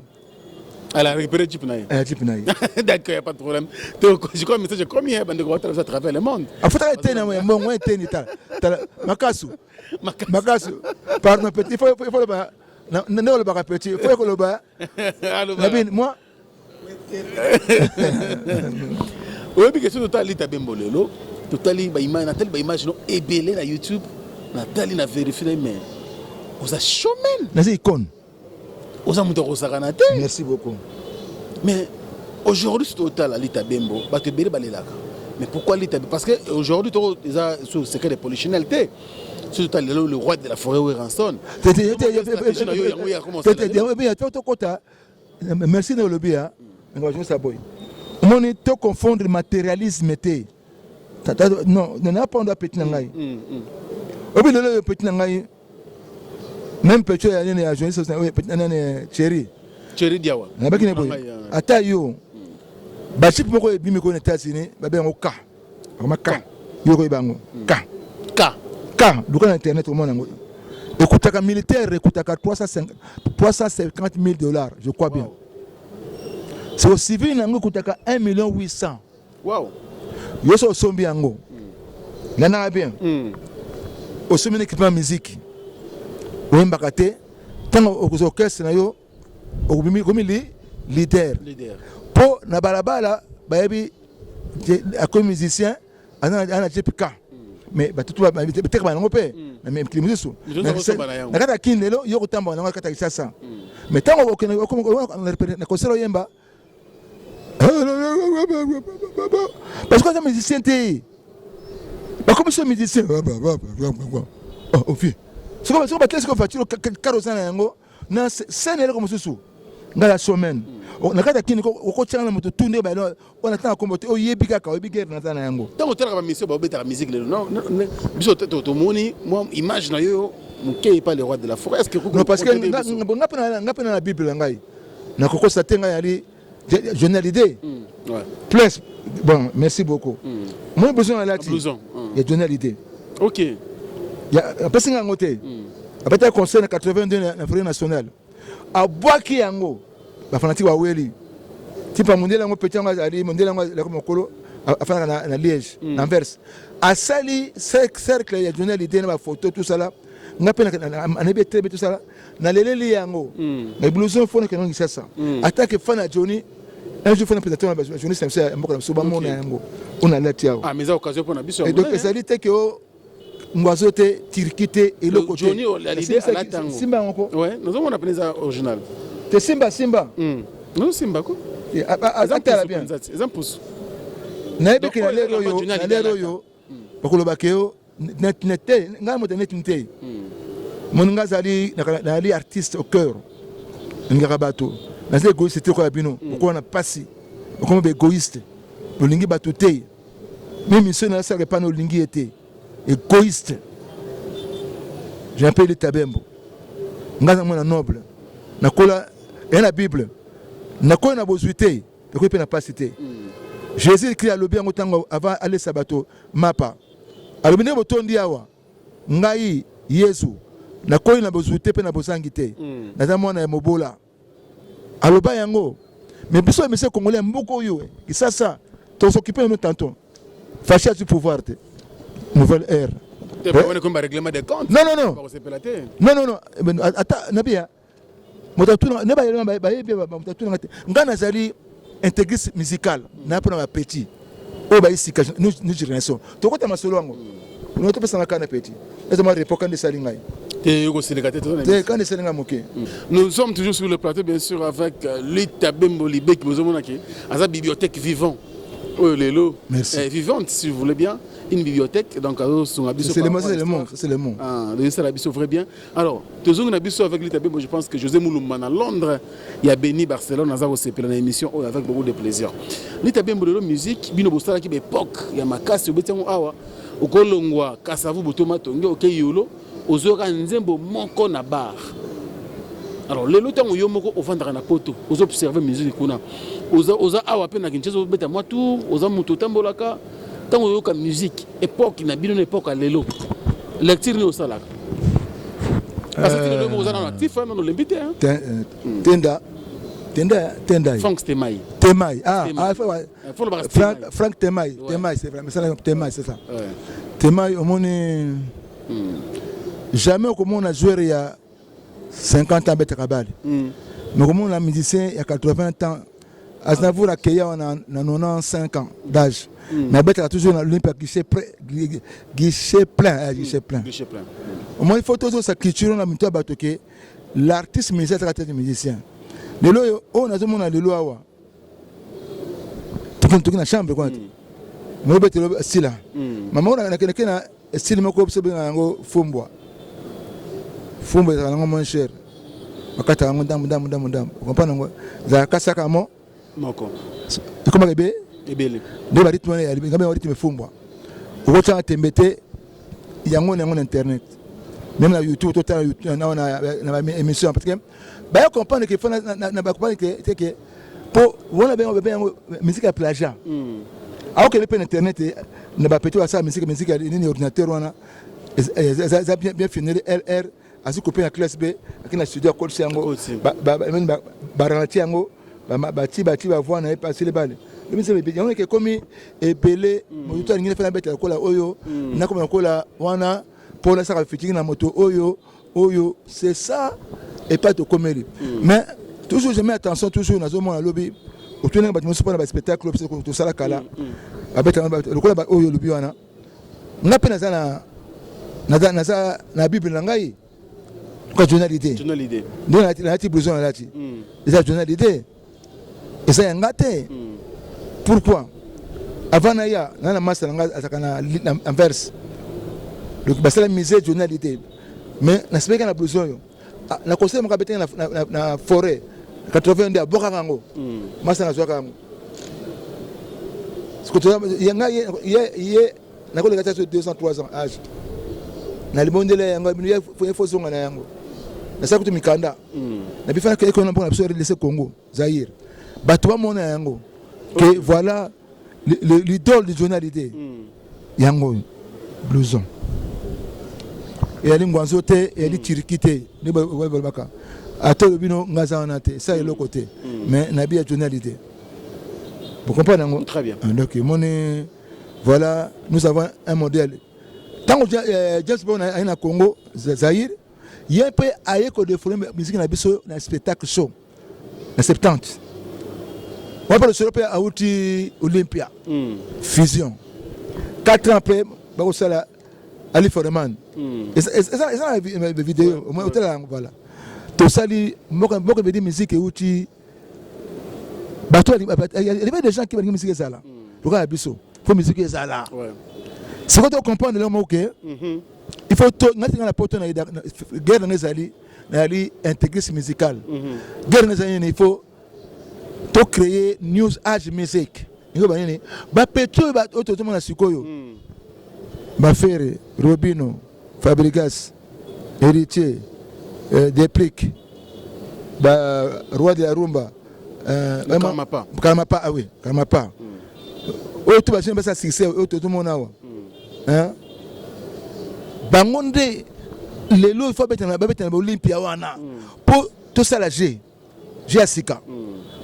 Elle a récupéré jeep na ye. Jeep na ye. D'accord, y a pas de problème. Donc, je crois message combien bande ko à travers le monde. Afutaka eteni ya mbongo eteni, tala tala makasu makasu. Pardon petit, il faut loba nde olobaka petit, il faut koloba nabini moi. Oyebi question, totali Lita Bembo lelo, totali baimage, natali baimage no ebele na YouTube, natali na vérifie na, mais oza showman. Naza icône. Oza moto akosakana te. Merci beaucoup. Mais aujourd'hui soki totala Lita Bembo, bato ebele balelaka. Mais pourquoi Lita? Parce que aujourd'hui to eza sous secret de polichinelle te. Soki totala lelo le roi de la forêt Werrason, Tokota, merci na olobi ya nga boye. Omoni, to confondre matérialisme te. Non, na pando petit na ngai obi lelo oyo petit na ngai, même petit ya nini ya journaliste oyo nani, Thierry. Thierry Diawa. Nabaki ne boye, ata yo bajeep moko ebimi koyo na États-Unis, babe yango ka akoma ka yo koyeba yango ka. Ka. Ka luka na internet, omona yango. Ekutaka militaire, ekutaka 350 000 $, je crois bien. So civil na yango ekutaka 1 million 800. Yo so osombi yango, landanga bien, osombi na équipement musique, oyembaka te, ntango okozwa orchestre na yo, okomi li leader mpo na balabala bayebi akomi musicien ana jeep ka. Mais bato bateka banango mpe na mikili mosusu na kati ya Kini. Lelo yo kotambola nango na kati ya Kisasa, mais ntango okende na concert, oyemba parce que aza musicien te. Bakomi so musicien ofie soki bateli sikoyo voiture kar oza na yango na scène eloko mosusu. Ngai ya showman na kati ya Kini, okotianga na moto tu nde oyo natanga kombo te, oyebi kaka, oyebi guerre naza na yango. Ntango otalaka bamission babetaka musique lelo, biso tomoni mwa image na yo moke epa le roi de la forêt, est ce que Non, parce que nga mpe na bible na ngai nakokosa te. Ngai yali Johnny Hallyday plus. Bon, merci beaucoup. Moi besoin alati ya Johnny Hallyday. Apesi nga yango te, abetaka concert na 82 na forêt nationale, abwaki yango, bafanatike baweli tipa mondele yango. Petit yango azali mondele yango azalaki mokolo afandaka na Liège, na Anvers. Asali cercle ya Johnny Hallyday na bafoto tosala, nga mpe nayebi très bien tosala, naleleli yango na blouson. Fo nakende Kisasa atake fan ya Johnny. Un jour fo na présenter na bajournaliste na biso ya mboka na biso, bamona yango oyo nalati awa. Ah, mais eza occasion mpona biso. Donc ezali te ke o ngwazo te, Turquie te, eloko te. Johnny Hallyday alati yango. Simba yango ko. Ouais, nazomona mpenza eza original. Te simba simba. Nazosimba ko. Atala bien. Eza mpusu. Nayebi ke na lere oyo, na lere oyo bakolobaka yo net net te, ngai moto net te. Moninga azali nazali artiste au cœur. Nalingaka bato. Naza égoïste te lokola bino. Okola na pasi. Okoma ba égoïste. Olingi bato te. Mimi mission nasalaka epai na olingi ye te. Égoïste. Je m'appelle Tabembo. Ngai naza mwana noble. Nakola eya na Bible. Nakola na bozwi te, nakoki mpe na pasi te. Jésus Christ alobi yango ntango avant alesa bato mapa. Alobi ndenge botondi awa, ngai Yesu nakoli na bozwi te mpe na bozangi te. Naza mwana ya mobola. Aloba yango. Mais biso ya monsieur congolais mboka oyo Kisasa tozokipe na tantôt. Fashi azwi pouvoir te. Nouvelle ère. Règlement des comptes. Non non non. Non non non. Ata nabia moto atuna ne bayebi bayebi moto atuna te. Nga nazali intégriste musical na pona ba petit oyo bayi sika new génération. Tokota masolo yango. Oyo topesanga kana petit. Eza ma repos kande esali ngai. Te okosilika te te kande esali ngai moke. Nous sommes toujours sur le plateau bien sûr avec Lita Bembo Libeki bozomonaki aza bibliothèque vivant. Oyo lelo vivante si vous voulez bien, une bibliothèque donc azosunga biso. C'est le mot, c'est le mot, c'est le mot. Ah, ezosala biso vrai bien. Alors tozongi na biso avec Lita Bembo, je pense que José Moulumba na Londres ya Beni Barcelone aza kosepela na émission oyo avec beaucoup de plaisir. Lita Bembo lelo musique bino bosalaki ba époque ya makasi obeti yango awa okolongwa Kasavu Botoma Tonge oke Yolo ozoyoka nzembo moko na bar. Alors lelo ntango yo moko ovandaka na poto ozo observer musique kuna, oza, oza awa mpe na Kinshasa ozobeta mwa tour, oza moto otambolaka, ntango oyoka musique époque na bino na époque ya lelo lecture nini osalaka? Parce que lelo oza nano actif, nano olembi te. Tenda Tenda Tenda Frank Temai. Temai. Ah, ah, Frank, Frank Temai. Ouais. Temai, c'est vrai. Mais ça, Temai, c'est ça. Ouais. Temai, omoni. Jamais okomona joueur ya 50 ans abetaka bale. Mais komona musicien ya 80 ans, Aznavour akeya wana na 95 ans d'âge. Mais abetaka toujours na l'Olympia guichet plein, guichet plein, guichet plein. Guichet plein. Omoni faut tozosa culture na mito ya bato ke l'artiste musicien azaka tete musicien. Lelo oyo oyo nazomona lelo awa toki na chambre kuna te. Mobetelo sila. Mama oyo nakendeke na style moko biso benga yango fumbwa. Fumbwa ezalaka nango moins cher. Bakata yango ndambo ndambo ndambo ndambo. Comprendre yango? Ezalaka kasaka mo moko. Ekomaka ebe ebele. Nde ba rythme wana ya ngambe rythme fumbwa. Okotyaka tembe te yango na yango na internet. Même na YouTube totala YouTube na na na émission parce que baya comprendre que faut na na ba comprendre que c'est que po wana benga benga yango musique ya plagiat. Aokende mpe na internet na ba petit basala musique musique ya nini ordinateur wana eza bien bien finir LR azwi copain ya classe B akei na studio akolisi yango baralati yango bati bati bavoi na ye pasile bale yango eke ekomi ebele moto alingi nafana abeta lokola oyo nakoma lokola wana mpo nasaka featuring na moto oyo oyo c'est ça epai tokomeli. Mais toujours je mets attention, toujours nazomona lobi otunaka bato mosusu mpona baspectacle biso tosala kala babetaka lokola oyo olobi wana. Nga mpe naza na naza naza na bible na ngai kwa journalité nde nalati blouson nalati eza journalité eza ya nga te. Pourquoi avant naya na na masa na nga azalaka na Anvers, donc basala musée journalité, mais nasepelaki na blouson oyo na conseil moko abetaki na forêt 80 nde abwakaka yango, masa nazwaka yango yanga ye nakoleka ta so 2 ans 3 ans âge na libondela yango ye fo zonga na yango nasala kutu mikanda na bifana ekona mpona biso RDC Congo Zaïre bato bamona yango que voilà l'idole de journalité yango blouson eyali ngwanzo te, eyali Turquie te nde balobaka ata olobi no nga aza wana te esa eloko te, mais na bi ya journalité vous comprenez yango. Très bien. Donc moni voilà, nous avons un modèle. Ntango James Brown aye na Congo Zaïre, ye mpe aye kodéfouler musique na biso na spectacle show na 70 wana mpe losolo mpe awuti Olympia Fusion. 4 ans après bakosala. Ali Foreman. Eza na video, otala yango, voilà. Tosali mboka mboka ebedi, musique euti bato. Il y avait des gens qui balingi musique ezala lokola ya biso, faut musique ezala. Sikoyo tocomprendre eloko moko ke il faut to ngati nga na poto na guerre nanga ezali, nayali intégriste musical. Guerre nanga ezali nini? Il faut to créer new age music. Yango banini, bapetits oyo tozomona sikoyo, baFerre, Robinho, Fabregas, Héritier, Deplick, ba roi de la rumba, Karmapa. Karmapa, ah oui, Karmapa. Oyo to bajeunes basala succès oyo tozomona awa, hein? Bango nde lelo il faut babetana, babetana baOlympia wana mpo tosala jeu ya sika.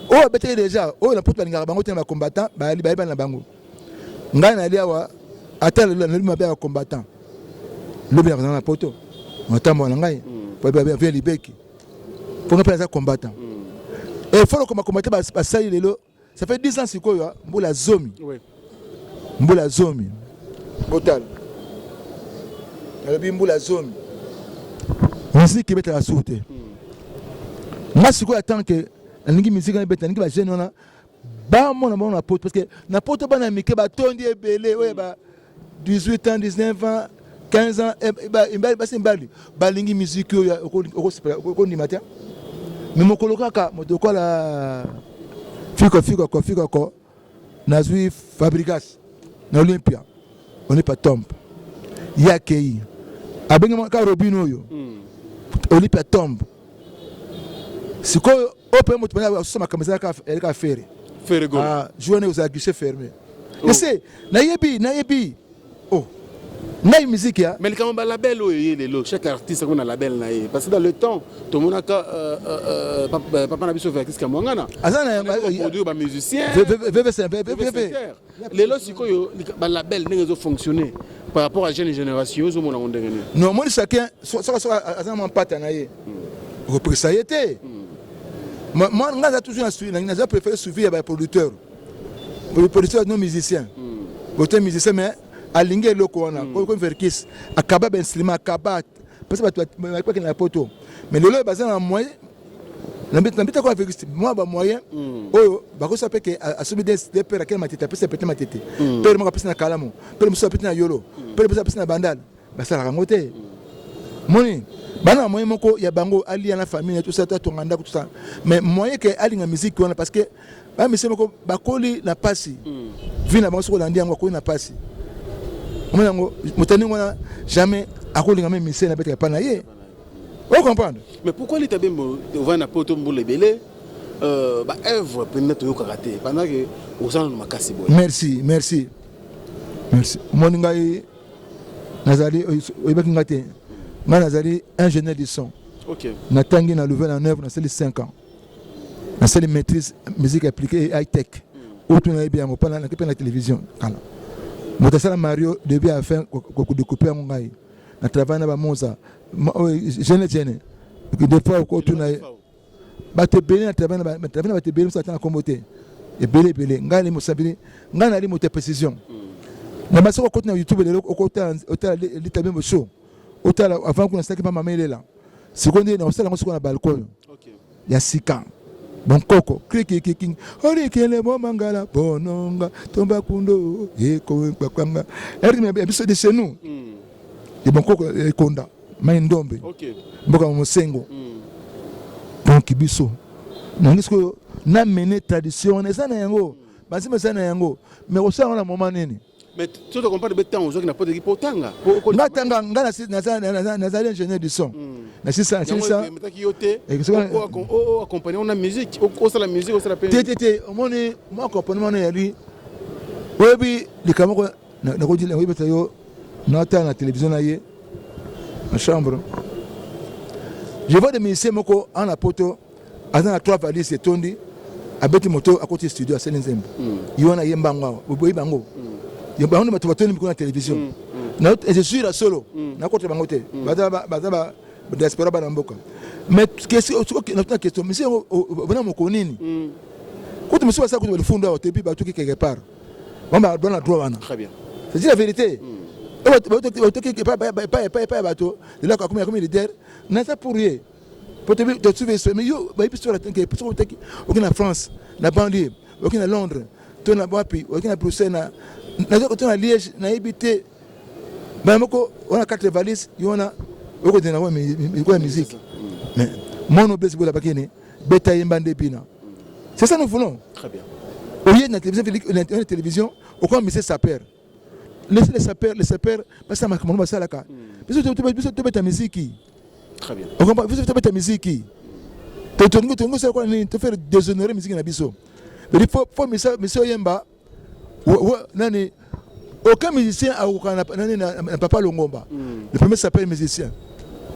Oyo babetaki déjà, oyo na poto balingaka bango te na bacombattant, bayali bayebani na bango. Ngai nali awa, ata lelo nalobi mabe ya bacombattant, lobi nakozala na poto, matambo na ngai vie libeki mpo nga mpe naza combattant. Et faut lokoma combattant basali lelo, ça fait 10 ans sikoyo, mbula 10, mbula 10. Botala, nalobi mbula 10, musique ebetaka suku te. Nga sikoyo, en tant que nalingi musique wana ebeta, nalingi bajeunes wana bamona bango na poto, parce que na poto bana ya mike batondi ebele, oyo ba 18 ans, 19 ans, 15 ans, basi, mibali balingi musique oyo okondima te. Mais mokolo kaka moto lokola Fiko Fikoko Fikoko, nazwi Fabregas na Olympia, Olympia tombe, ye akei abengi kaka Robinho oyo, Olympia tombe. Sikoyo oyo mpe moto asosa makambo ezalaka Ferre. Ferre Gola. Jour wana ozala guichet fermé. Ese nayebi, nayebi, oh, ngai musique ya Mais likambo balabel oyo eye lelo, chaque artiste akoma na label na ye, parce que dans le temps tomonaka papa na biso Verckys Kiamuangana aza na produire bamusicien. VV. Lelo sikoyo balabel ndenge ezofonctionner par rapport à jeune génération, ozomona ngo ndenge nini? Non, omoni, chacun soki aza na mwa mpata na ye, okopekisa ye te. Moi nga naza toujours naza préféré suivi ya baproducteur, producteur non musicien, producteur musicien, mais alingi eloko wana. Comme Verckys akaba bainstrument, akaba parce bato bakende na poto, mais lelo oyo baza na moyen na mbita kwa Verckys, mwa bamoyen oyo bakosa mpe ke asomi de pere akende Matete, apesa pete Matete, pere moko apesi na Kalamu, pere mosusu apesi na Yolo, pere mosusu apesi na Bandal. Basalaka yango te. Moni bana na moyen moko ya bango, alia na famille, tout ça, atonga ndako, tout ça, mais moyen ke alinga musique wana, parce que bamusiciens moko bakoli na pasi, vie na bango soki olandi yango, akoli na pasi. Omoni yango, moto ndenge wana jamais akolinga me musicien nabetaka epa na ye, ocomprendre? Mais pourquoi Lita Bembo ovandi na poto mbula ebele, baœuvre mpenza toyokaka te pendant ke oza nano makasi boye? Merci, merci, merci. Omoni, ngai nazali, oyebaki ngai te, ngai nazali ingénieur du son. Natangi na Louvain la Neuve, nasali 5 ans, nasali maîtrise musique appliquée et high tech. Oyo tuna nayebi yango mpo nake mpe na télévision kala. Moto asala Mario début à fin, kodécoupe yango ngai. Na travaille na bamoza jeune jeune, des fois okotuna ye bato ebele. Na travaille na bato ebele, mosu ata na kombo te, ebele ebele. Ngai nali mosabili, ngai nali moto ya précision na basoki. Okoti na YouTube lelo, okotala Lita Bembo show, otala avant kuna nasalaki mpa mama elela. Sikoyo nde nakosala yango sikoyo na balcon ya sika bonkoko krikikiki olikele bomangala bononga tomba kundo ekokwanga ya biso de chez nous de bonkoko ekonda mai ndombe mboka mosengo. Donc biso nangi sikoyo namene tradition wana, eza na yango banzembo, eza na yango, mais kosala yango na moment nini? Mais to comprendre be ntango ozwaki na poto eki mpo otanga? Nga tanga, nga nazali ingénieur du son, nasisa nasilisa. Yo te oaccompagne na musique, osala musique, osala pe? Te, te, te. Omoni, mwa accompagnement wana eyali, oyebi likambo moko nakoyebisa yo. Natala na télévision na ye na chambre, je vois des musiciens moko ana poto, aza na trois valises etondi, abeti moto, akoti studio, asali nzembo ye wana, yemba yango awa. Boyebi bango, bango nde bato batondi mikolo na télévision. Je suis ya solo, nakota bango te, baza diaspora, bana mboka. Mais natuna question: monsieur yango obona moko nini? Kutu mosusu basala kutu balifundo awa te, puis batuki quelque part, bango bana droit wana. C'est la vérité. Otoki epai epai ya bato, lelo akomi akomi leader. Naza pour ye po tosuive histoire. Mais yo bayebi histoire te. Soki otaki, oki na France na banlieue, oki na Londres to na wapi, oki na Bruxelles to na Liège, nayebi te, bana moko wana quatre valise yo wana okotenda yango ya musique. Mais mwana obesi bola bakene beta yemba nde bina. C'est ça nous voulons. Très bien. Oye na télévision, na télévision okoma mise sapeur. Laissez les sapeurs, les sapeurs basala makambo basalaka. Biso biso tobeta miziki. Très bien. Okompa biso tobeta miziki. Tolingi tolingi osala kwa nini? Tofaire déshonorer miziki na biso. Il faut misa misa oyemba nani. Aucun musicien akoka na nani na Papa Longomba. Le premier sapeur musicien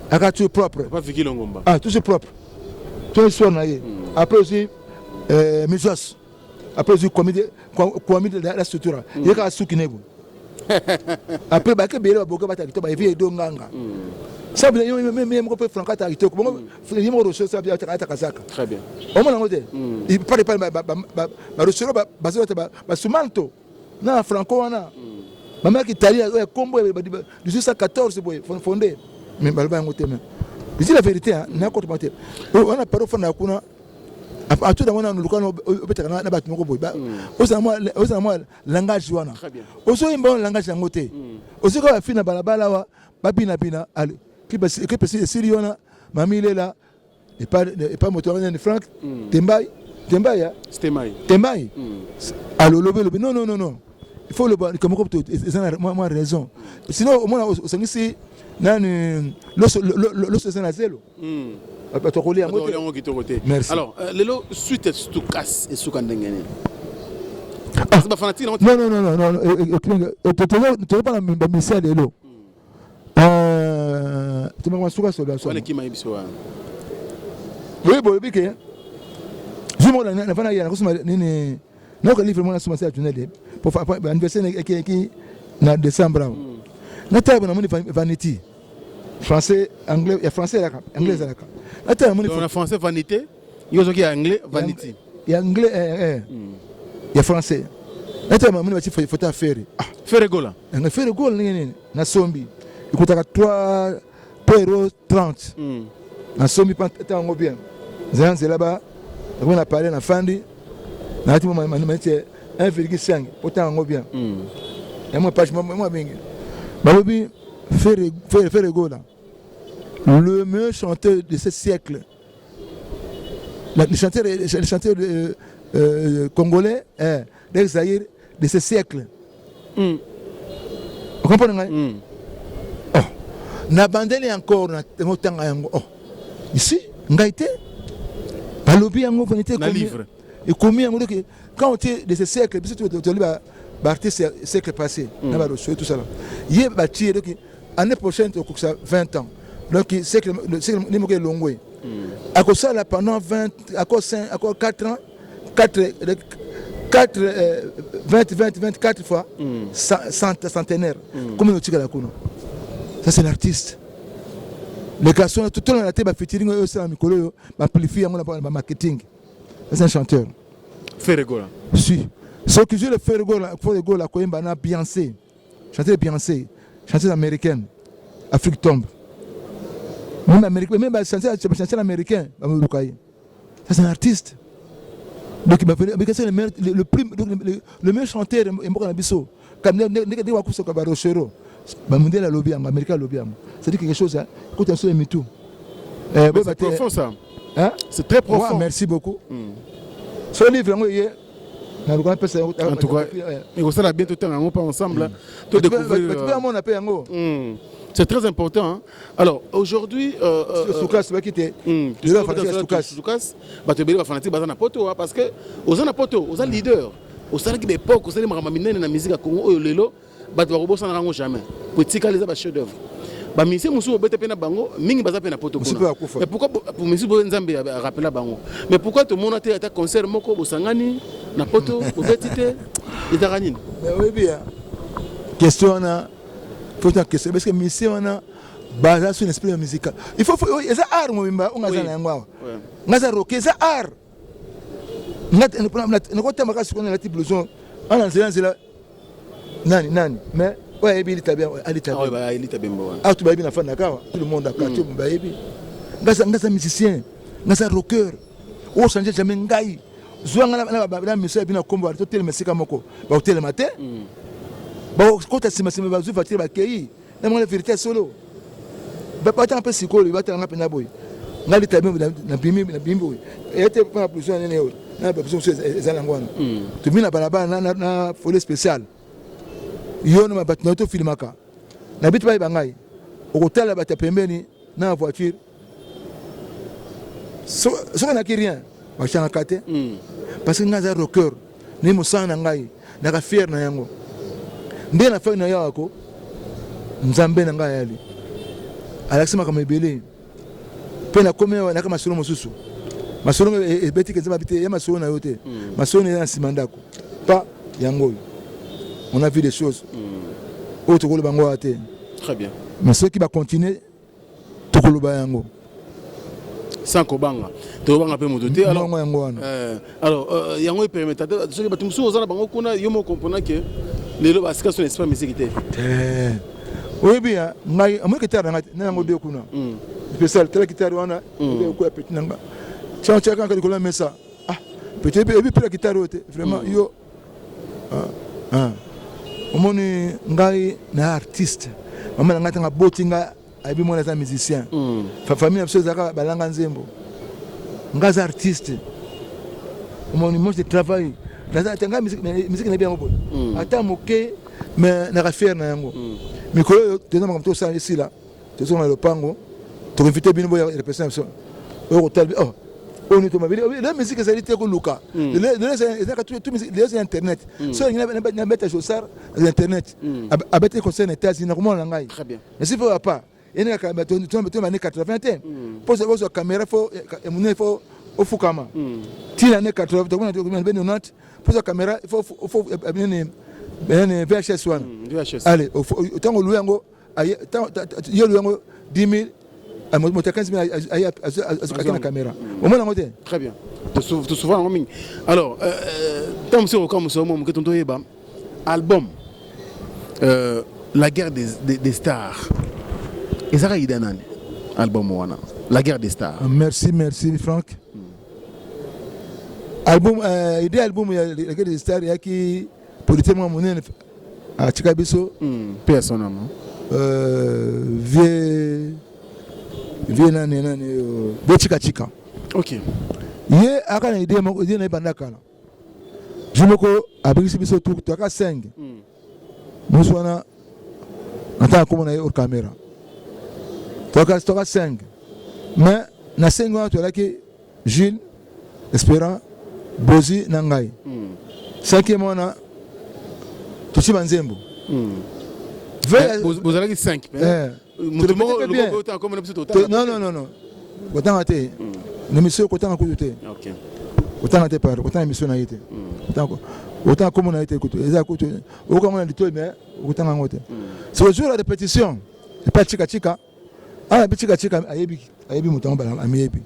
aka toujours propre. Papa Vicky Longomba. Ah, toujours propre to histoire na ye. Après aussi Misos, après aussi Kwami la structure ye kaka suki ne boye. Après bake ebele baboka bataka kitoko, baevi edo nganga sabu ye moko mpe Franco ataka kitoko bongo, ye moko Rosso sabu ataka zaka. Très bien. Omona yango te, pale pale baRossero bazolata basumanto na Franco wana bamaki Italie oyo ya kombo ya 1814 boye fondé, mais baloba yango te. Mais je dis la vérité, nakotoma te wana paro fanda kuna atuda wana luka obetaka na bato moko boye, ozala mwa langage wana, ozoyemba wana langage yango te. Ozoka bafi na balabala awa babinabina, ale clip esili wana, mami lela epa moto wana ni Frank Tembai Tembai ya Stemai. Tembai alo olobi olobi non, non, non, non, il faut loba likambo moko eza na mwa raison, sinon omona osangisi nani loso loso eza na zelo, bato akolia yango te. Yango kitoko te. Merci. Alors lelo suite Stukas esuka ndenge nini? Bafanatike nango? Non, non, non, non, toza na bamisia lelo tomaka suka soda. Wana ekima ye biso wana. Boye boyebi ke jour moko nafanda ya nakosoma nini, nayoka livre moko nasoma se ya tunnel po anniversaire ekeki na décembre awa. Natala bo namoni vanity français, anglais, ya français ezalaka, anglais ezalaka. Natala namoni na français vanité, yo ozoki ya anglais vanity. Ya anglais, ya français. Natala namoni bati photo ya Ferre. Ah. Ferre Gola. Nga Ferre Gola ndenge nini? Nasombi, ekutaka 3 euro 30. Nasombi mpa yango bien, nzela nzela ba nakomi na palais, nafandi, nalati maneti 1,5 po tanga yango bien ya mwa page mwa mingi. Balobi Ferre Gola, le meilleur chanteur de ce siècle, le chanteur congolais d'ex Zaïre de ce siècle. Comprendre ngai? Oh, na bandeli encore na otanga yango. Oh, ici ngai te balobi yango vanité. Na livre. Ekomi yango. Donc quand on dit de ce siècle, biso toli baartiste ya siècle passé na baroso, tout ça là, ye batie. Donc année prochaine tokokisa 20 ans, donc siècle ni moko elongwe akosala pendant 20, encore 5, encore 4 ans, 4, 4, 20, 20, 24 fois centenaire. Combien otikala kuna? Ça, c'est l'artiste. Les garçons tolanda te bafeaturing oyo osala mikolo oyo, baamplifie yango na bamarketing. C'est un chanteur. Ferre Gola. Si soki zwi le Ferre Gola, Ferre Gola koyemba na Beyoncé, chanteur Beyoncé, chanteuse américaine, Afrique tombe. Même américain, même chanteur américain bamoluka ye. Ça, c'est un artiste. Donc c'est le meilleur, le plus, le meilleur chanteur mboka na biso. Ndenge bakusaka barochero, bamundele alobi yango, américain alobi yango, c'est-à-dire quelque chose kota biso ya mitu. C'est profond, ça. Hein? C'est très profond. Ouais, merci beaucoup. So livre yango eye naluka napesa yango. En tout cas, ekosala bien totanga yango mpe ensemble, to découvrir. Amona mpe yango. C'est très important. Hein? Alors aujourd'hui, Stukas baki te. Stukas, bato ebele bafanatique baza na poto, parce que oza na poto, oza leader, osalaki baépoque, osali makambo minene na musique ya Congo oyo lelo bato bakobosanaka yango jamais po etikali eza bachef d'œuvre. Bamusicien mosusu obeta mpe na bango mingi baza mpe na poto kuna. Mais pourquoi misusu boye Nzambe arapela bango? Mais pourquoi tomona te ata concert moko bosangani na poto bobeti te? Ezaka nini? Oyebi question wana, faut ta question parce que musicien wana baza sur esprit musical. Il faut, eza art mobimba oyo ngaza na yango awa. Ngaza rock, eza art. Nakotamba kaka sikoyo nalati blouson ana nzela nzela nani nani, mais Oyo ayebi Alita. Alita Bemba wana. Awa to bayebi na fandaka awa, tout le monde quartier bayebi. Nga za musicien, nga za rocker. Oyo change jamais ngai. Zwa nga na mission ya bino ya kombo, totelema esika moko, bakotelema te, bakota nsima nsima, bazwi voiture, bakei na mona. Vérité ya solo, batanga mpe sikoyo, batanga mpenza boye. Ngai Lita nabimi, nabimi boye, eya te mpona blouson nene oyo na bablouson mosusu eza nango wana. Tobimi na balabala na folie spéciale, yo na bato na yo tofilimaka na biti, bayeba ngai. Okotala bato ya pembeni na voiture, soki naki rien, batiangaka te, parce que ngai aza rocker. Nde mosala na ngai, naka fier na yango. Nde na fai na yo ako Nzambe na ngai ayali, alakisi makambo ebele mpe nakomi awa. Naka masolo mosusu, masolo ebetiki Nzambe abi te ya masolo na yo te, masolo na eza na nsima ndako pa yango oyo. On a vu des choses oyo tokoloba yango awa te. Très bien. Mais soki bacontinue, tokoloba yango. Sans kobanga, tobanga mpe moto te. Yango yango wana. Alors yango epermettre te soki bato mosusu oza na bango kuna, yo moko comprendre ke lelo basika so na esprit musique te. Te, oyebi ya ngai amoni guitare na ngai na yango de kuna spécial. Tala guitare wana ekoya petit na nga, tia tia kaka likolo ya mesa. Ah, petit, ebi mpe la guitare oyo te vraiment. Yo omoni ngai na artiste, mama na ngai ntango aboti ngai ayebi mwana aza musicien. Famille na biso ezalaka balanga nzembo. Ngai aza artiste, omoni, moi je travaille ngai musique, nayebi yango boye ata moke, mais naka fier na yango. Mikolo oyo toza makambo tosala esila, tozonga na lopango, tokoinvite bino boya répétition na biso oyo kotala. Oh, oyo nini tomabeli lelo, musique ezali te koluka lelo, ezalaka lelo eza internet. So olingi nabeta Josar na internet, abeti concert na États-Unis, nakomona na ngai. Mais si faut apa ene kaka to bane 80 te, mpo ozwa caméra fo monene, fo ofukama ntina ane 80, tokomona be 90, mpo ozwa caméra fo nini VHS wana. Allez, ntango oluwe yango, yo oluwe yango 10 000, moto ya 15 000 azokaki na caméra, omona yango te. Très bien, tosouvent yango mingi. Alors ntango mosusu okoka mosolo mo moke, tonto oyeba album La Guerre des Stars ezaka ida nani, album wana La Guerre des Stars? Merci, merci Frank. Album, idée album ya La Guerre des Stars eyaki politique mwa monene atika biso. Mpe ya son âme. Vieux nani nani, vieux Chikachika. Ye aka na idée moko, idée na ye banda kala. Jour moko abengisi biso, toyaka 5 mosu wana, natanga komona ye hors caméra. Toyaka 5, mais na 5 wana toyalaki Jules, Espérant, Bozi na ngai. Cinquième wana tosi banzembo. Bozalaki 5? Non, non, non, non, kotanga te na émission, kotanga kutu te, kotanga te par kotanga émission na ye te, kotanga kombo na ye te kutu. Eza kutu okokango na litoi, mais okotanga yango te. C'est jour ya répétition epai Chikachika awa, bi Chikachika ayebi, ayebi moto yango, amiyebi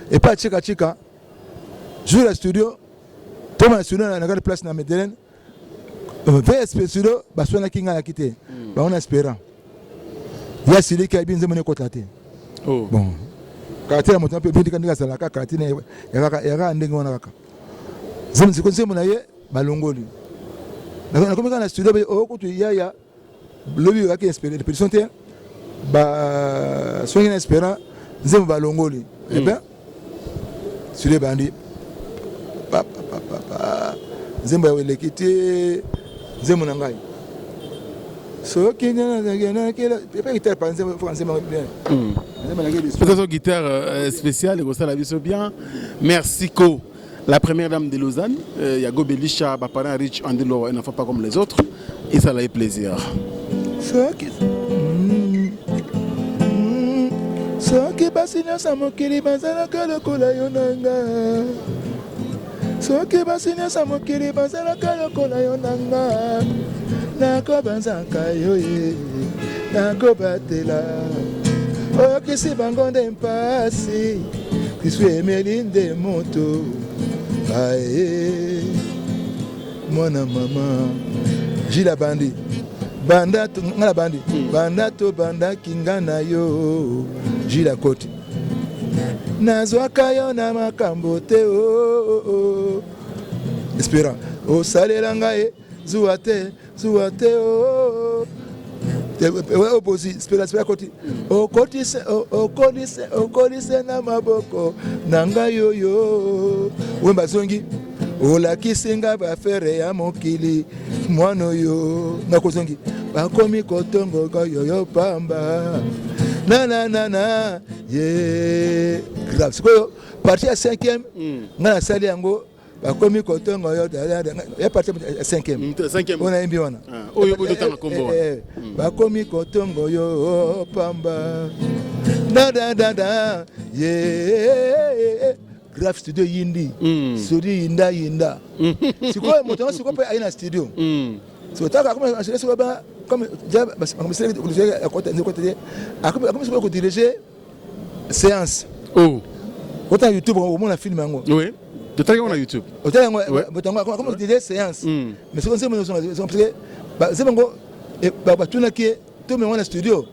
epai Chikachika. Jour ya studio, toma na studio na grande place na Medellin, VSP studio, baswanaki, ngai nayaki te, bango na Espérant. Ya siliki, ayebi nzembo nekota te. Bon, caractère ya moto mpe ndenge ndenge azalaka, caractère ya kaka ndenge wana kaka. Nzembo, nzembo na ye balongoli. Nakomi kaka na studio oyo kutu yaya lobi oyaki répétition te, basongi na Espérant, nzembo balongoli. Eh ben, studio ebandi, nzembo ya eleki te, nzembo na ngai soki epe guitare pa nzembo, nzembo bien. Peut-être guitare spéciale ekosala biso bien. Merci ko la première dame de Lausanne, Yago Belisha, Bapara Rich Andelo, un enfant pas comme les autres, et ça l'a eu plaisir. Soki basi nyonso ya mokili bazalaka lokola yo na nga, soki basi nyonso ya mokili bazalaka lokola yo na nga, nakobanzaka yo ye, nakobatela. Oyokisi bango nde mpasi, biso emeli nde moto aye. Mwana mama Gila bandi. Banda nga na bandi hmm. Banda tobandaki nga na yo Jila Koti nazwaka yo na makambo te oh, oh, oh. Espérant osalela ngai zuwa te zuwa te oh, oh. Obozi spela spela koti okotise okolise okolise na maboko na ngai oyo wemba azongi olakisi nga bafere ya mokili mwana oyo nakozongi bakomi kotongoka yoyo pamba nananana ye grave sikoyo parti ya 5e hmm. ngai nasali yango bakomi kotonga yo ya parti ya 5e hmm, oyo nayembi wana ah, eh, eh, eh, bakomi kotongo yo pamba dadadada ye grave studio yindi mm. studio yinda yinda mm. sikoyo moto yango sikoyo mpe aye na studio mm. sikoyo taka akomi na studio sikoyo ba comme akomi sikoyo kodirige séance oh. ota youtube omona film yango oui. totali yango na youtube otali yango moto yango akomi kodirige séance mais sikoyo nzembo nyonso parce que nzembo yango batunaki ye tomema na studio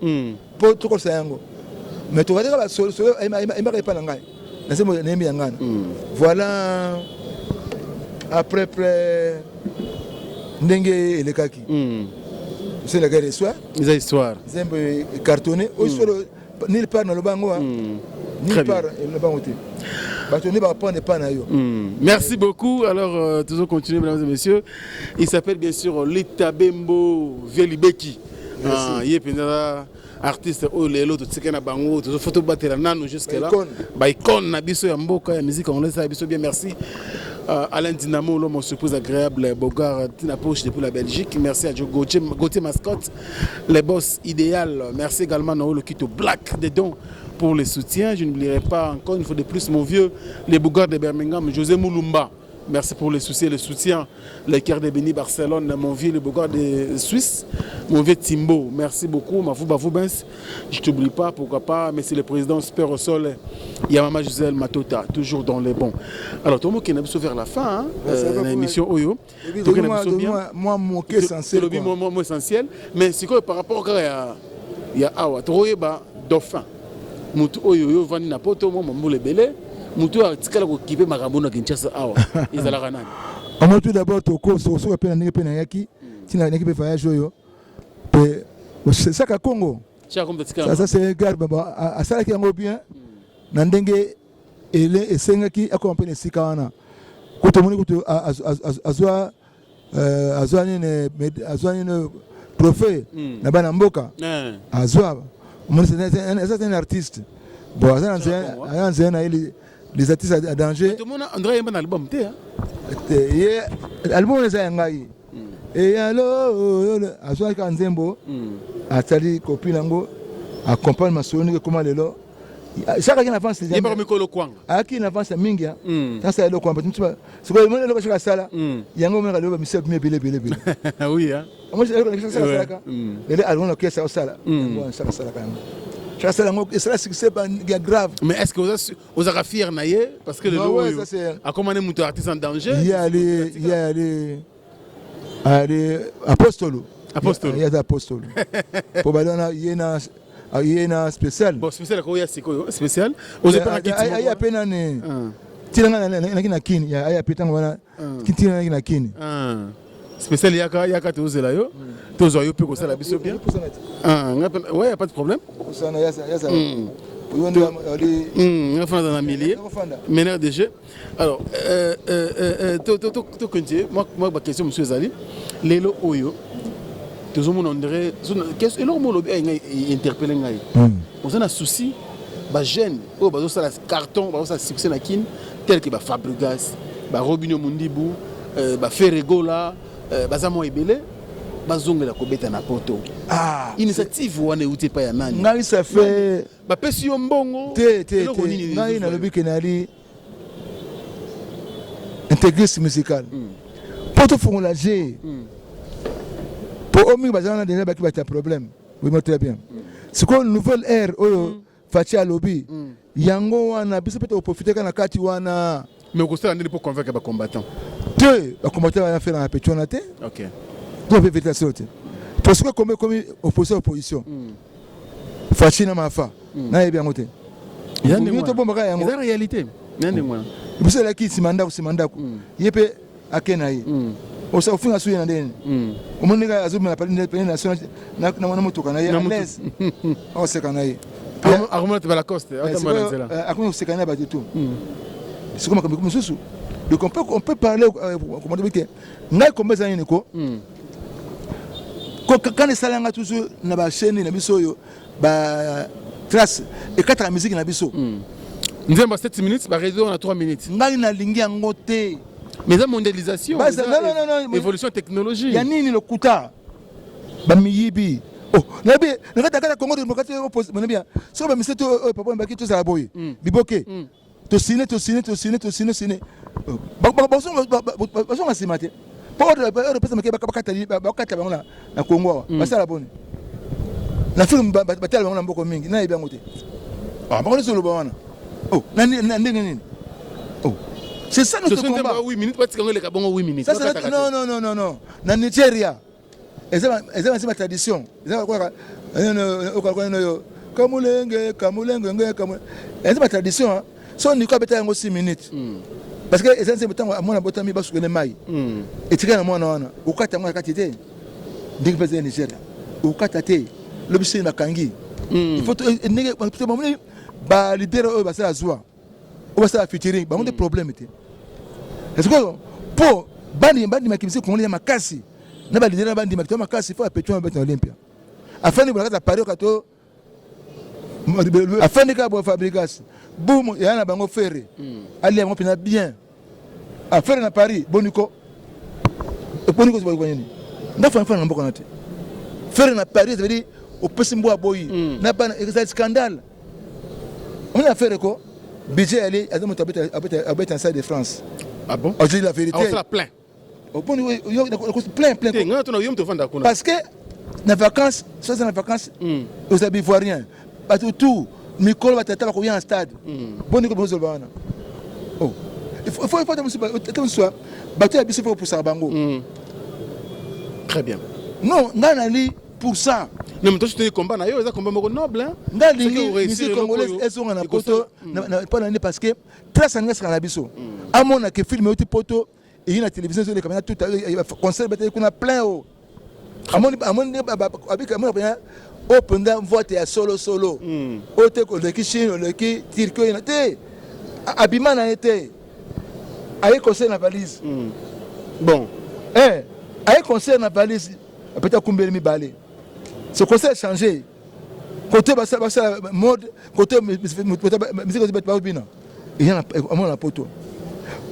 mpo tokolisa yango mais tokataka basolo ayembaka epa na ngai na nzembo nayembi ya ngana voilà après près ndenge elekaki oselaka histoire eza histoire nzembo cartonné oyo solo nulle part naloba yango nulle part eloba yango te bato nde baprendre epa na yo. Merci beaucoup. Alors, euh, toujours continuer, mesdames et messieurs. Il s'appelle bien sûr Lita Bembo Vielibeki. Ah, ye mpenza artiste oyo lelo totika na bango tozofo tobatela nanu jusque là baicone na biso ya mboka ya musique congolaise ya biso bien merci euh, Alain Dynamo l'homme aux surprise agréable Bogart Tina Poche depuis la Belgique merci à Gauthier, Gauthier Mascotte les boss idéal merci également Noël Lokito Black des dons pour le soutien je n'oublierai pas encore une fois de plus mon vieux les Bogart de Birmingham José Moulumba Merci pour les soucis et le soutien. Le cœur de Béni Barcelone, mon vieux, le beau de Suisse, mon vieux Timbo. Merci beaucoup. Mafou Bafou Bens. Je t'oublie pas, pourquoi pas. Mais c'est le président Super au sol. Yamama Gisèle Matota, toujours dans les bons. Alors, tout le monde qui est vers la fin, hein, euh, l'émission Oyo. Moi, moi, essentiel. Moi, moi, essentiel. Mais c'est quoi par rapport à ya awa tokoyeba dauphin motu oyo yo ovandi na poto mwa mambula ebele motu oyo atikala kokipe makambo na Kinshasa awa ezalaka nani? Omo tout d'abord tokosoka mpe na ndenge mpe nayaki ntina nayaki mpe voyage oyo mpe saka Congo ça c'est garde asalaki yango bien na ndenge ele esengaki akoma mpe na esika wana kutu omoni kutu azwa Euh, azwa nini azwa nini trophée hmm. na bana mboka eh. azwa eza un artiste bon aza na nzela na ye les artistes à danger André yemba na album te ye album eza ya ngai hmm. eyalo azwaki kaka nzembo hmm. asali kopi nango accompagne masolo ndenge ekoma lelo Chaka aki na avance ye bako mikolo kwanga aki na avance mingi hein mm. Sasa eloko kwamba mutu sikoyo mona eloko chaka sala mm. Yango mona kaloba misio bimi ebele ebele ebele oui hein moi eloko na sala salaka mm. Lelo alona na kesa osala yango sala salaka yango chaka sala yango esala succès ba ya grave. Mais est-ce que oza ozaka fier na ye parce que lelo oyo akoma ne mutu artiste en danger ye ali ye ali ali apostolo apostolo ye aza apostolo po balona ye na ye na spécial bon spécial akoya sikoyo spécial oza pe aya pe nani tina nga naki na kini aya pe tango wana tina naki na kini spécial yaka yaka tozela yo tozwa yo mpe kosala biso bien ouais y a pas de problème kosana yasa yasa nga fana na milieu meneur de jeu. Alors euh, euh, euh, tokontinue mwa baquestion mosusu ezali lelo oyo tozomona ondire eloko moko olobi ngai interpele ngai hmm. oza na souci bajeune oyo bazosala carton bazosala succès na kin tel que bafabrigas barobino mundibu baferegola baza mwa ebele bazongela kobeta na poto ah, initiative wana euti epai ya nani ngai ça fait bapesi yo mbongo te te te ngai nalobi ke nali intégriste musical mpo mm. tofongola je mpo mm. oyo mingi baza wana deja baki bato ya problème oyima très bien mm. sikoyo nouvelle ère oyo mm. Fatshi alobi mm. yango wana biso mpe tokoprofite kaka na kati wana. Mais okosala ndeni mpo convaincre bacombattant te bacombattant baya fela na peti wana te okay. To mpe vérité solo te. Po soki ekomi ekomi opposition opposition. Fatshi na Mafa. Nayebi yango te. Tobombaka yango. Eza réalité. Biso elaki nsima ndako nsima ndako. Ye mpe ake na ye. Ofinga su ye na ndenge nini? Omoni ndenge azobima pene nation na motuka na ye à l'aise. Akoseka na ye. Akomona te balacoste akomi koseka na bato tout. Sikoyo makambo mosusu. Donc on peut parler comment dire que ngai komba eza nini ko kana esala nga toujours na bachaîne na biso oyo batrace ekataka musique na biso. Nzembo 7 minutes, baréseau na 3 minutes. Ngai nalingi yango te. Mais eza mondialisation. Non, non, évolution technologie. Ya nini? Lokuta, bamiyibi. Oh, nayebi na kati ya kati ya Congo démocratique, nayebi soki bamise to oyo papa baki tozala boye liboke, tosine, tosine, tosine, tosine, tosine, bazonga nsima te. Mpo oyo epesa moke, bakata bango na Congo awa, basala boni na Afrique, batala bango na mboko mingi. Nayebi yango te. Bango nyonso oloba wana na ndenge nini? C'est ça notre combat. 8 minutes, batika yango eleka bongo 8 minutes. Non, non, non, non, non, na Nigeria eza eza ba tradition, eza oyo kamulenge kamulenge nge eza ba tradition. So ndiko abeta yango 6 minutes parce que eza nzembo ntango mwana botami basukele mai etikali na mwana wana, okata yango na kati te. Ndenge mpe eza ya Nigeria, okata te. Lobi soki bakangi, il faut ndenge bamoni baleader oyo basala zwa, oyo basala featuring, bango nde problème te. Est-ce que mpo bandimaki musique congolais ya makasi na baleader na bandimaki to makasi, fo apetio babeta na Olympia, afandi bona kati ya Paris, oka to afandi kaka boye, Fabregas boum ya na bango, Ferre alia bango mpenza bien. Affaire na Paris, boniko boniko nini? Nga fana na mboka na te. Ferre na Paris, ça veut dire opesi mbwa boyi na bana, ezali scandale. Omoni affaire ko budget ali aza moto abeta na Stade de France. Ah bon? Je dis la vérité. Osala plein. Oboni plein, plein. Nga tona yo moto ovanda kuna. Parce que na vacances, so eza na vacances, oza bivoirien, bato tout mikolo batata bakoya na stade. Boni ko bozoloba wana? Oh, il faut mosusu bato ya biso mpe kopusaka bango. Très bien. Non, ngai nali pour ça. Non, mais toi, tu combat na yo, eza combat moko noble, hein. Ngai alingi musique congolaise ezonga na poto mpo na nini? Parce que trace alingi esaka na biso, amona ke film euti poto, eyi na télévision, ezoleka mena tout concert beteli kuna plein. O amoni, amoni abika, amona mpenza oyo mpenza vote ya solo solo oyo te. Oleki Chine, oleki Turquie, oyo te, abima na ye te, aye concert na valise. Bon. Aye concert na valise, apeti akumbeli mibale. Ce concert changé côté basala mode, côté musique bato babina, eya amona na poto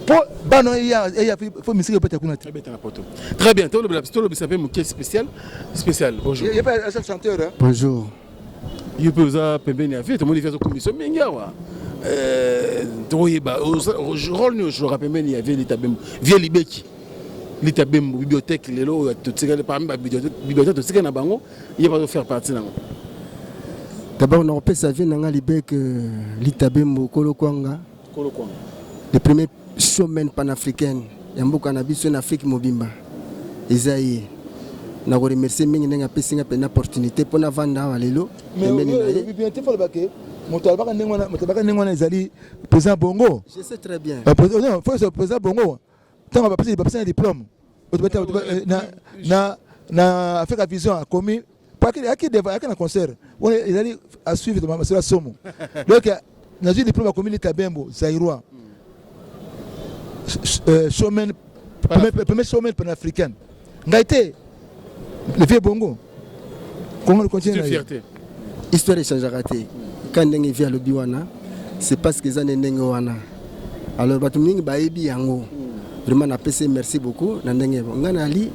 mpo bana eya, fo musique ebeta kuna te. Ebeta na poto. Très bien. Tolobisa mpe moke spécial spécial. Bonjour. Ye mpe aza chanteur, hein? Bonjour. Yo mpe oza pembeni ya vie, tomoni vie azokomisa mingi awa. Tokoyeba rôle nini ojouaka pembeni ya vie Lita Bembo, vie Libeki Lita Bembo, bibliothèque lelo oyo totikali parmi babibliothèque totikali na bango, ye bazofaire partie nango. D'abord nakopesa vie na nga Libek Lita Bembo Kolo Kwanga. Kolo Kwanga. Le premier showman panafricaine ya mboka na biso na Afrique mobimba eza ye. Nakoremercie mingi ndenge apesi nga mpena opportunité mpo navanda awa lelo pembeni na ye. Bien te, fo ke moto alobaka ndenge wana, moto alobaka ndenge wana ezali président Bongo. Je sais très bien. Non, faut président Bongo, ntango bapesi na diplôme na Africa Vision, akomi po ayaki na concert wana, ezali à suivre masolo ya somo. Donc nazwi diplôme, akomi Lita Bembo zaïrois, showman, premier showman panafricaine. Ngai te, le vieux Bongo. Congo continue na fierté. Histoire echangeaka te. Ka ndenge vie alobi wana, c'est parce que eza nde ndenge wana. Alors bato mingi bayebi yango. Vraiment napesi merci beaucoup na ndenge ngai nali.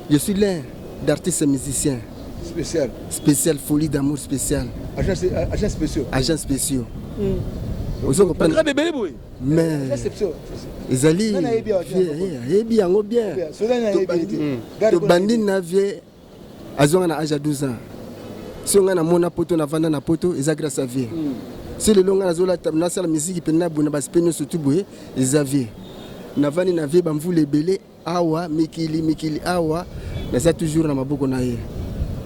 Je suis l'un d'artistes musiciens. Spécial. Spécial, folie d'amour spécial. Agent spéciaux. Agent spéciaux, ozo comprendre? Ebele boye. Mais ezali ayebi yango bien. Tobandi na vie, azwanga na age ya 12 ans. So ngai namona poto, navanda na poto, eza grâce à vie. So lelo ngai nazolata, nasala misiki mpena boye na baspe nyonso tu boye, eza vie. Navandi na vie bamvula ebele awa, mikili mikili awa, naza toujours na maboko na ye.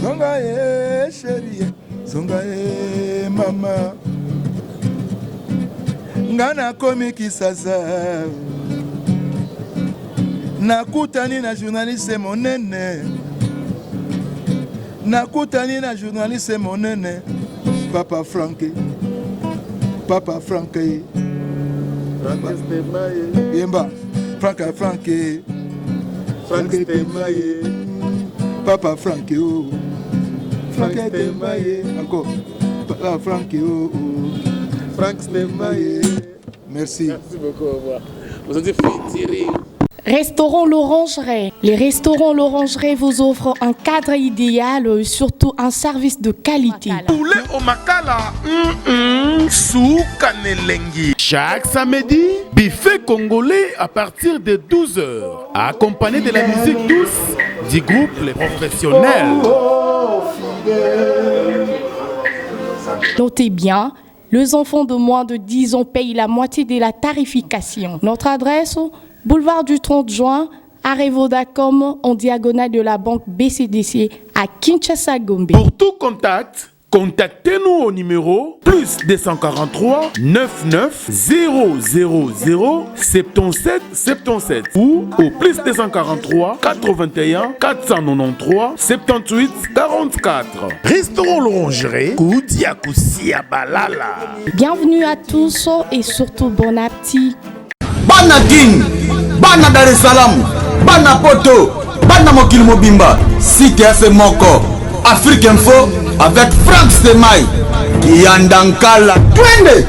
Zonga ye chérie, zonga ye mama. Nga nakomi Kisasa. Nakutani na journaliste monene. Nakutani na journaliste monene. Papa Frank. Papa Frank. Yemba. Frank Frank. Frank Temaye. Papa Frank oh. Frank Temaye. Encore. Papa Frank oh. Frank Temaye. Merci. Merci beaucoup. Au revoir. Vous avez fait tirer. Restaurant L'Orangerie. Les restaurants L'Orangerie vous offrent un cadre idéal et surtout un service de qualité. Poulet au makala suka n'elengi. Chaque samedi, buffet congolais à partir de 12h, accompagné de la musique douce du groupe Les Professionnels. Notez bien, les enfants de moins de 10 ans payent la moitié de la tarification. Notre adresse, boulevard du 30 juin, arrêt Vodacom, en diagonale de la banque BCDC à Kinshasa Gombe. Pour tout contact, contactez-nous au numéro plus 243 99 000 77 77 ou au plus 243 81 493 78 44. Restaurant L'Orangerie, Koudia Koussia Balala. Bienvenue à tous et surtout bon appétit. Bana Kin, bana Dar es Salaam, bana Poto, bana mokili mobimba, site ya se moko, Afrique Info avec Frank Stemay, Kianda Nkala, twende!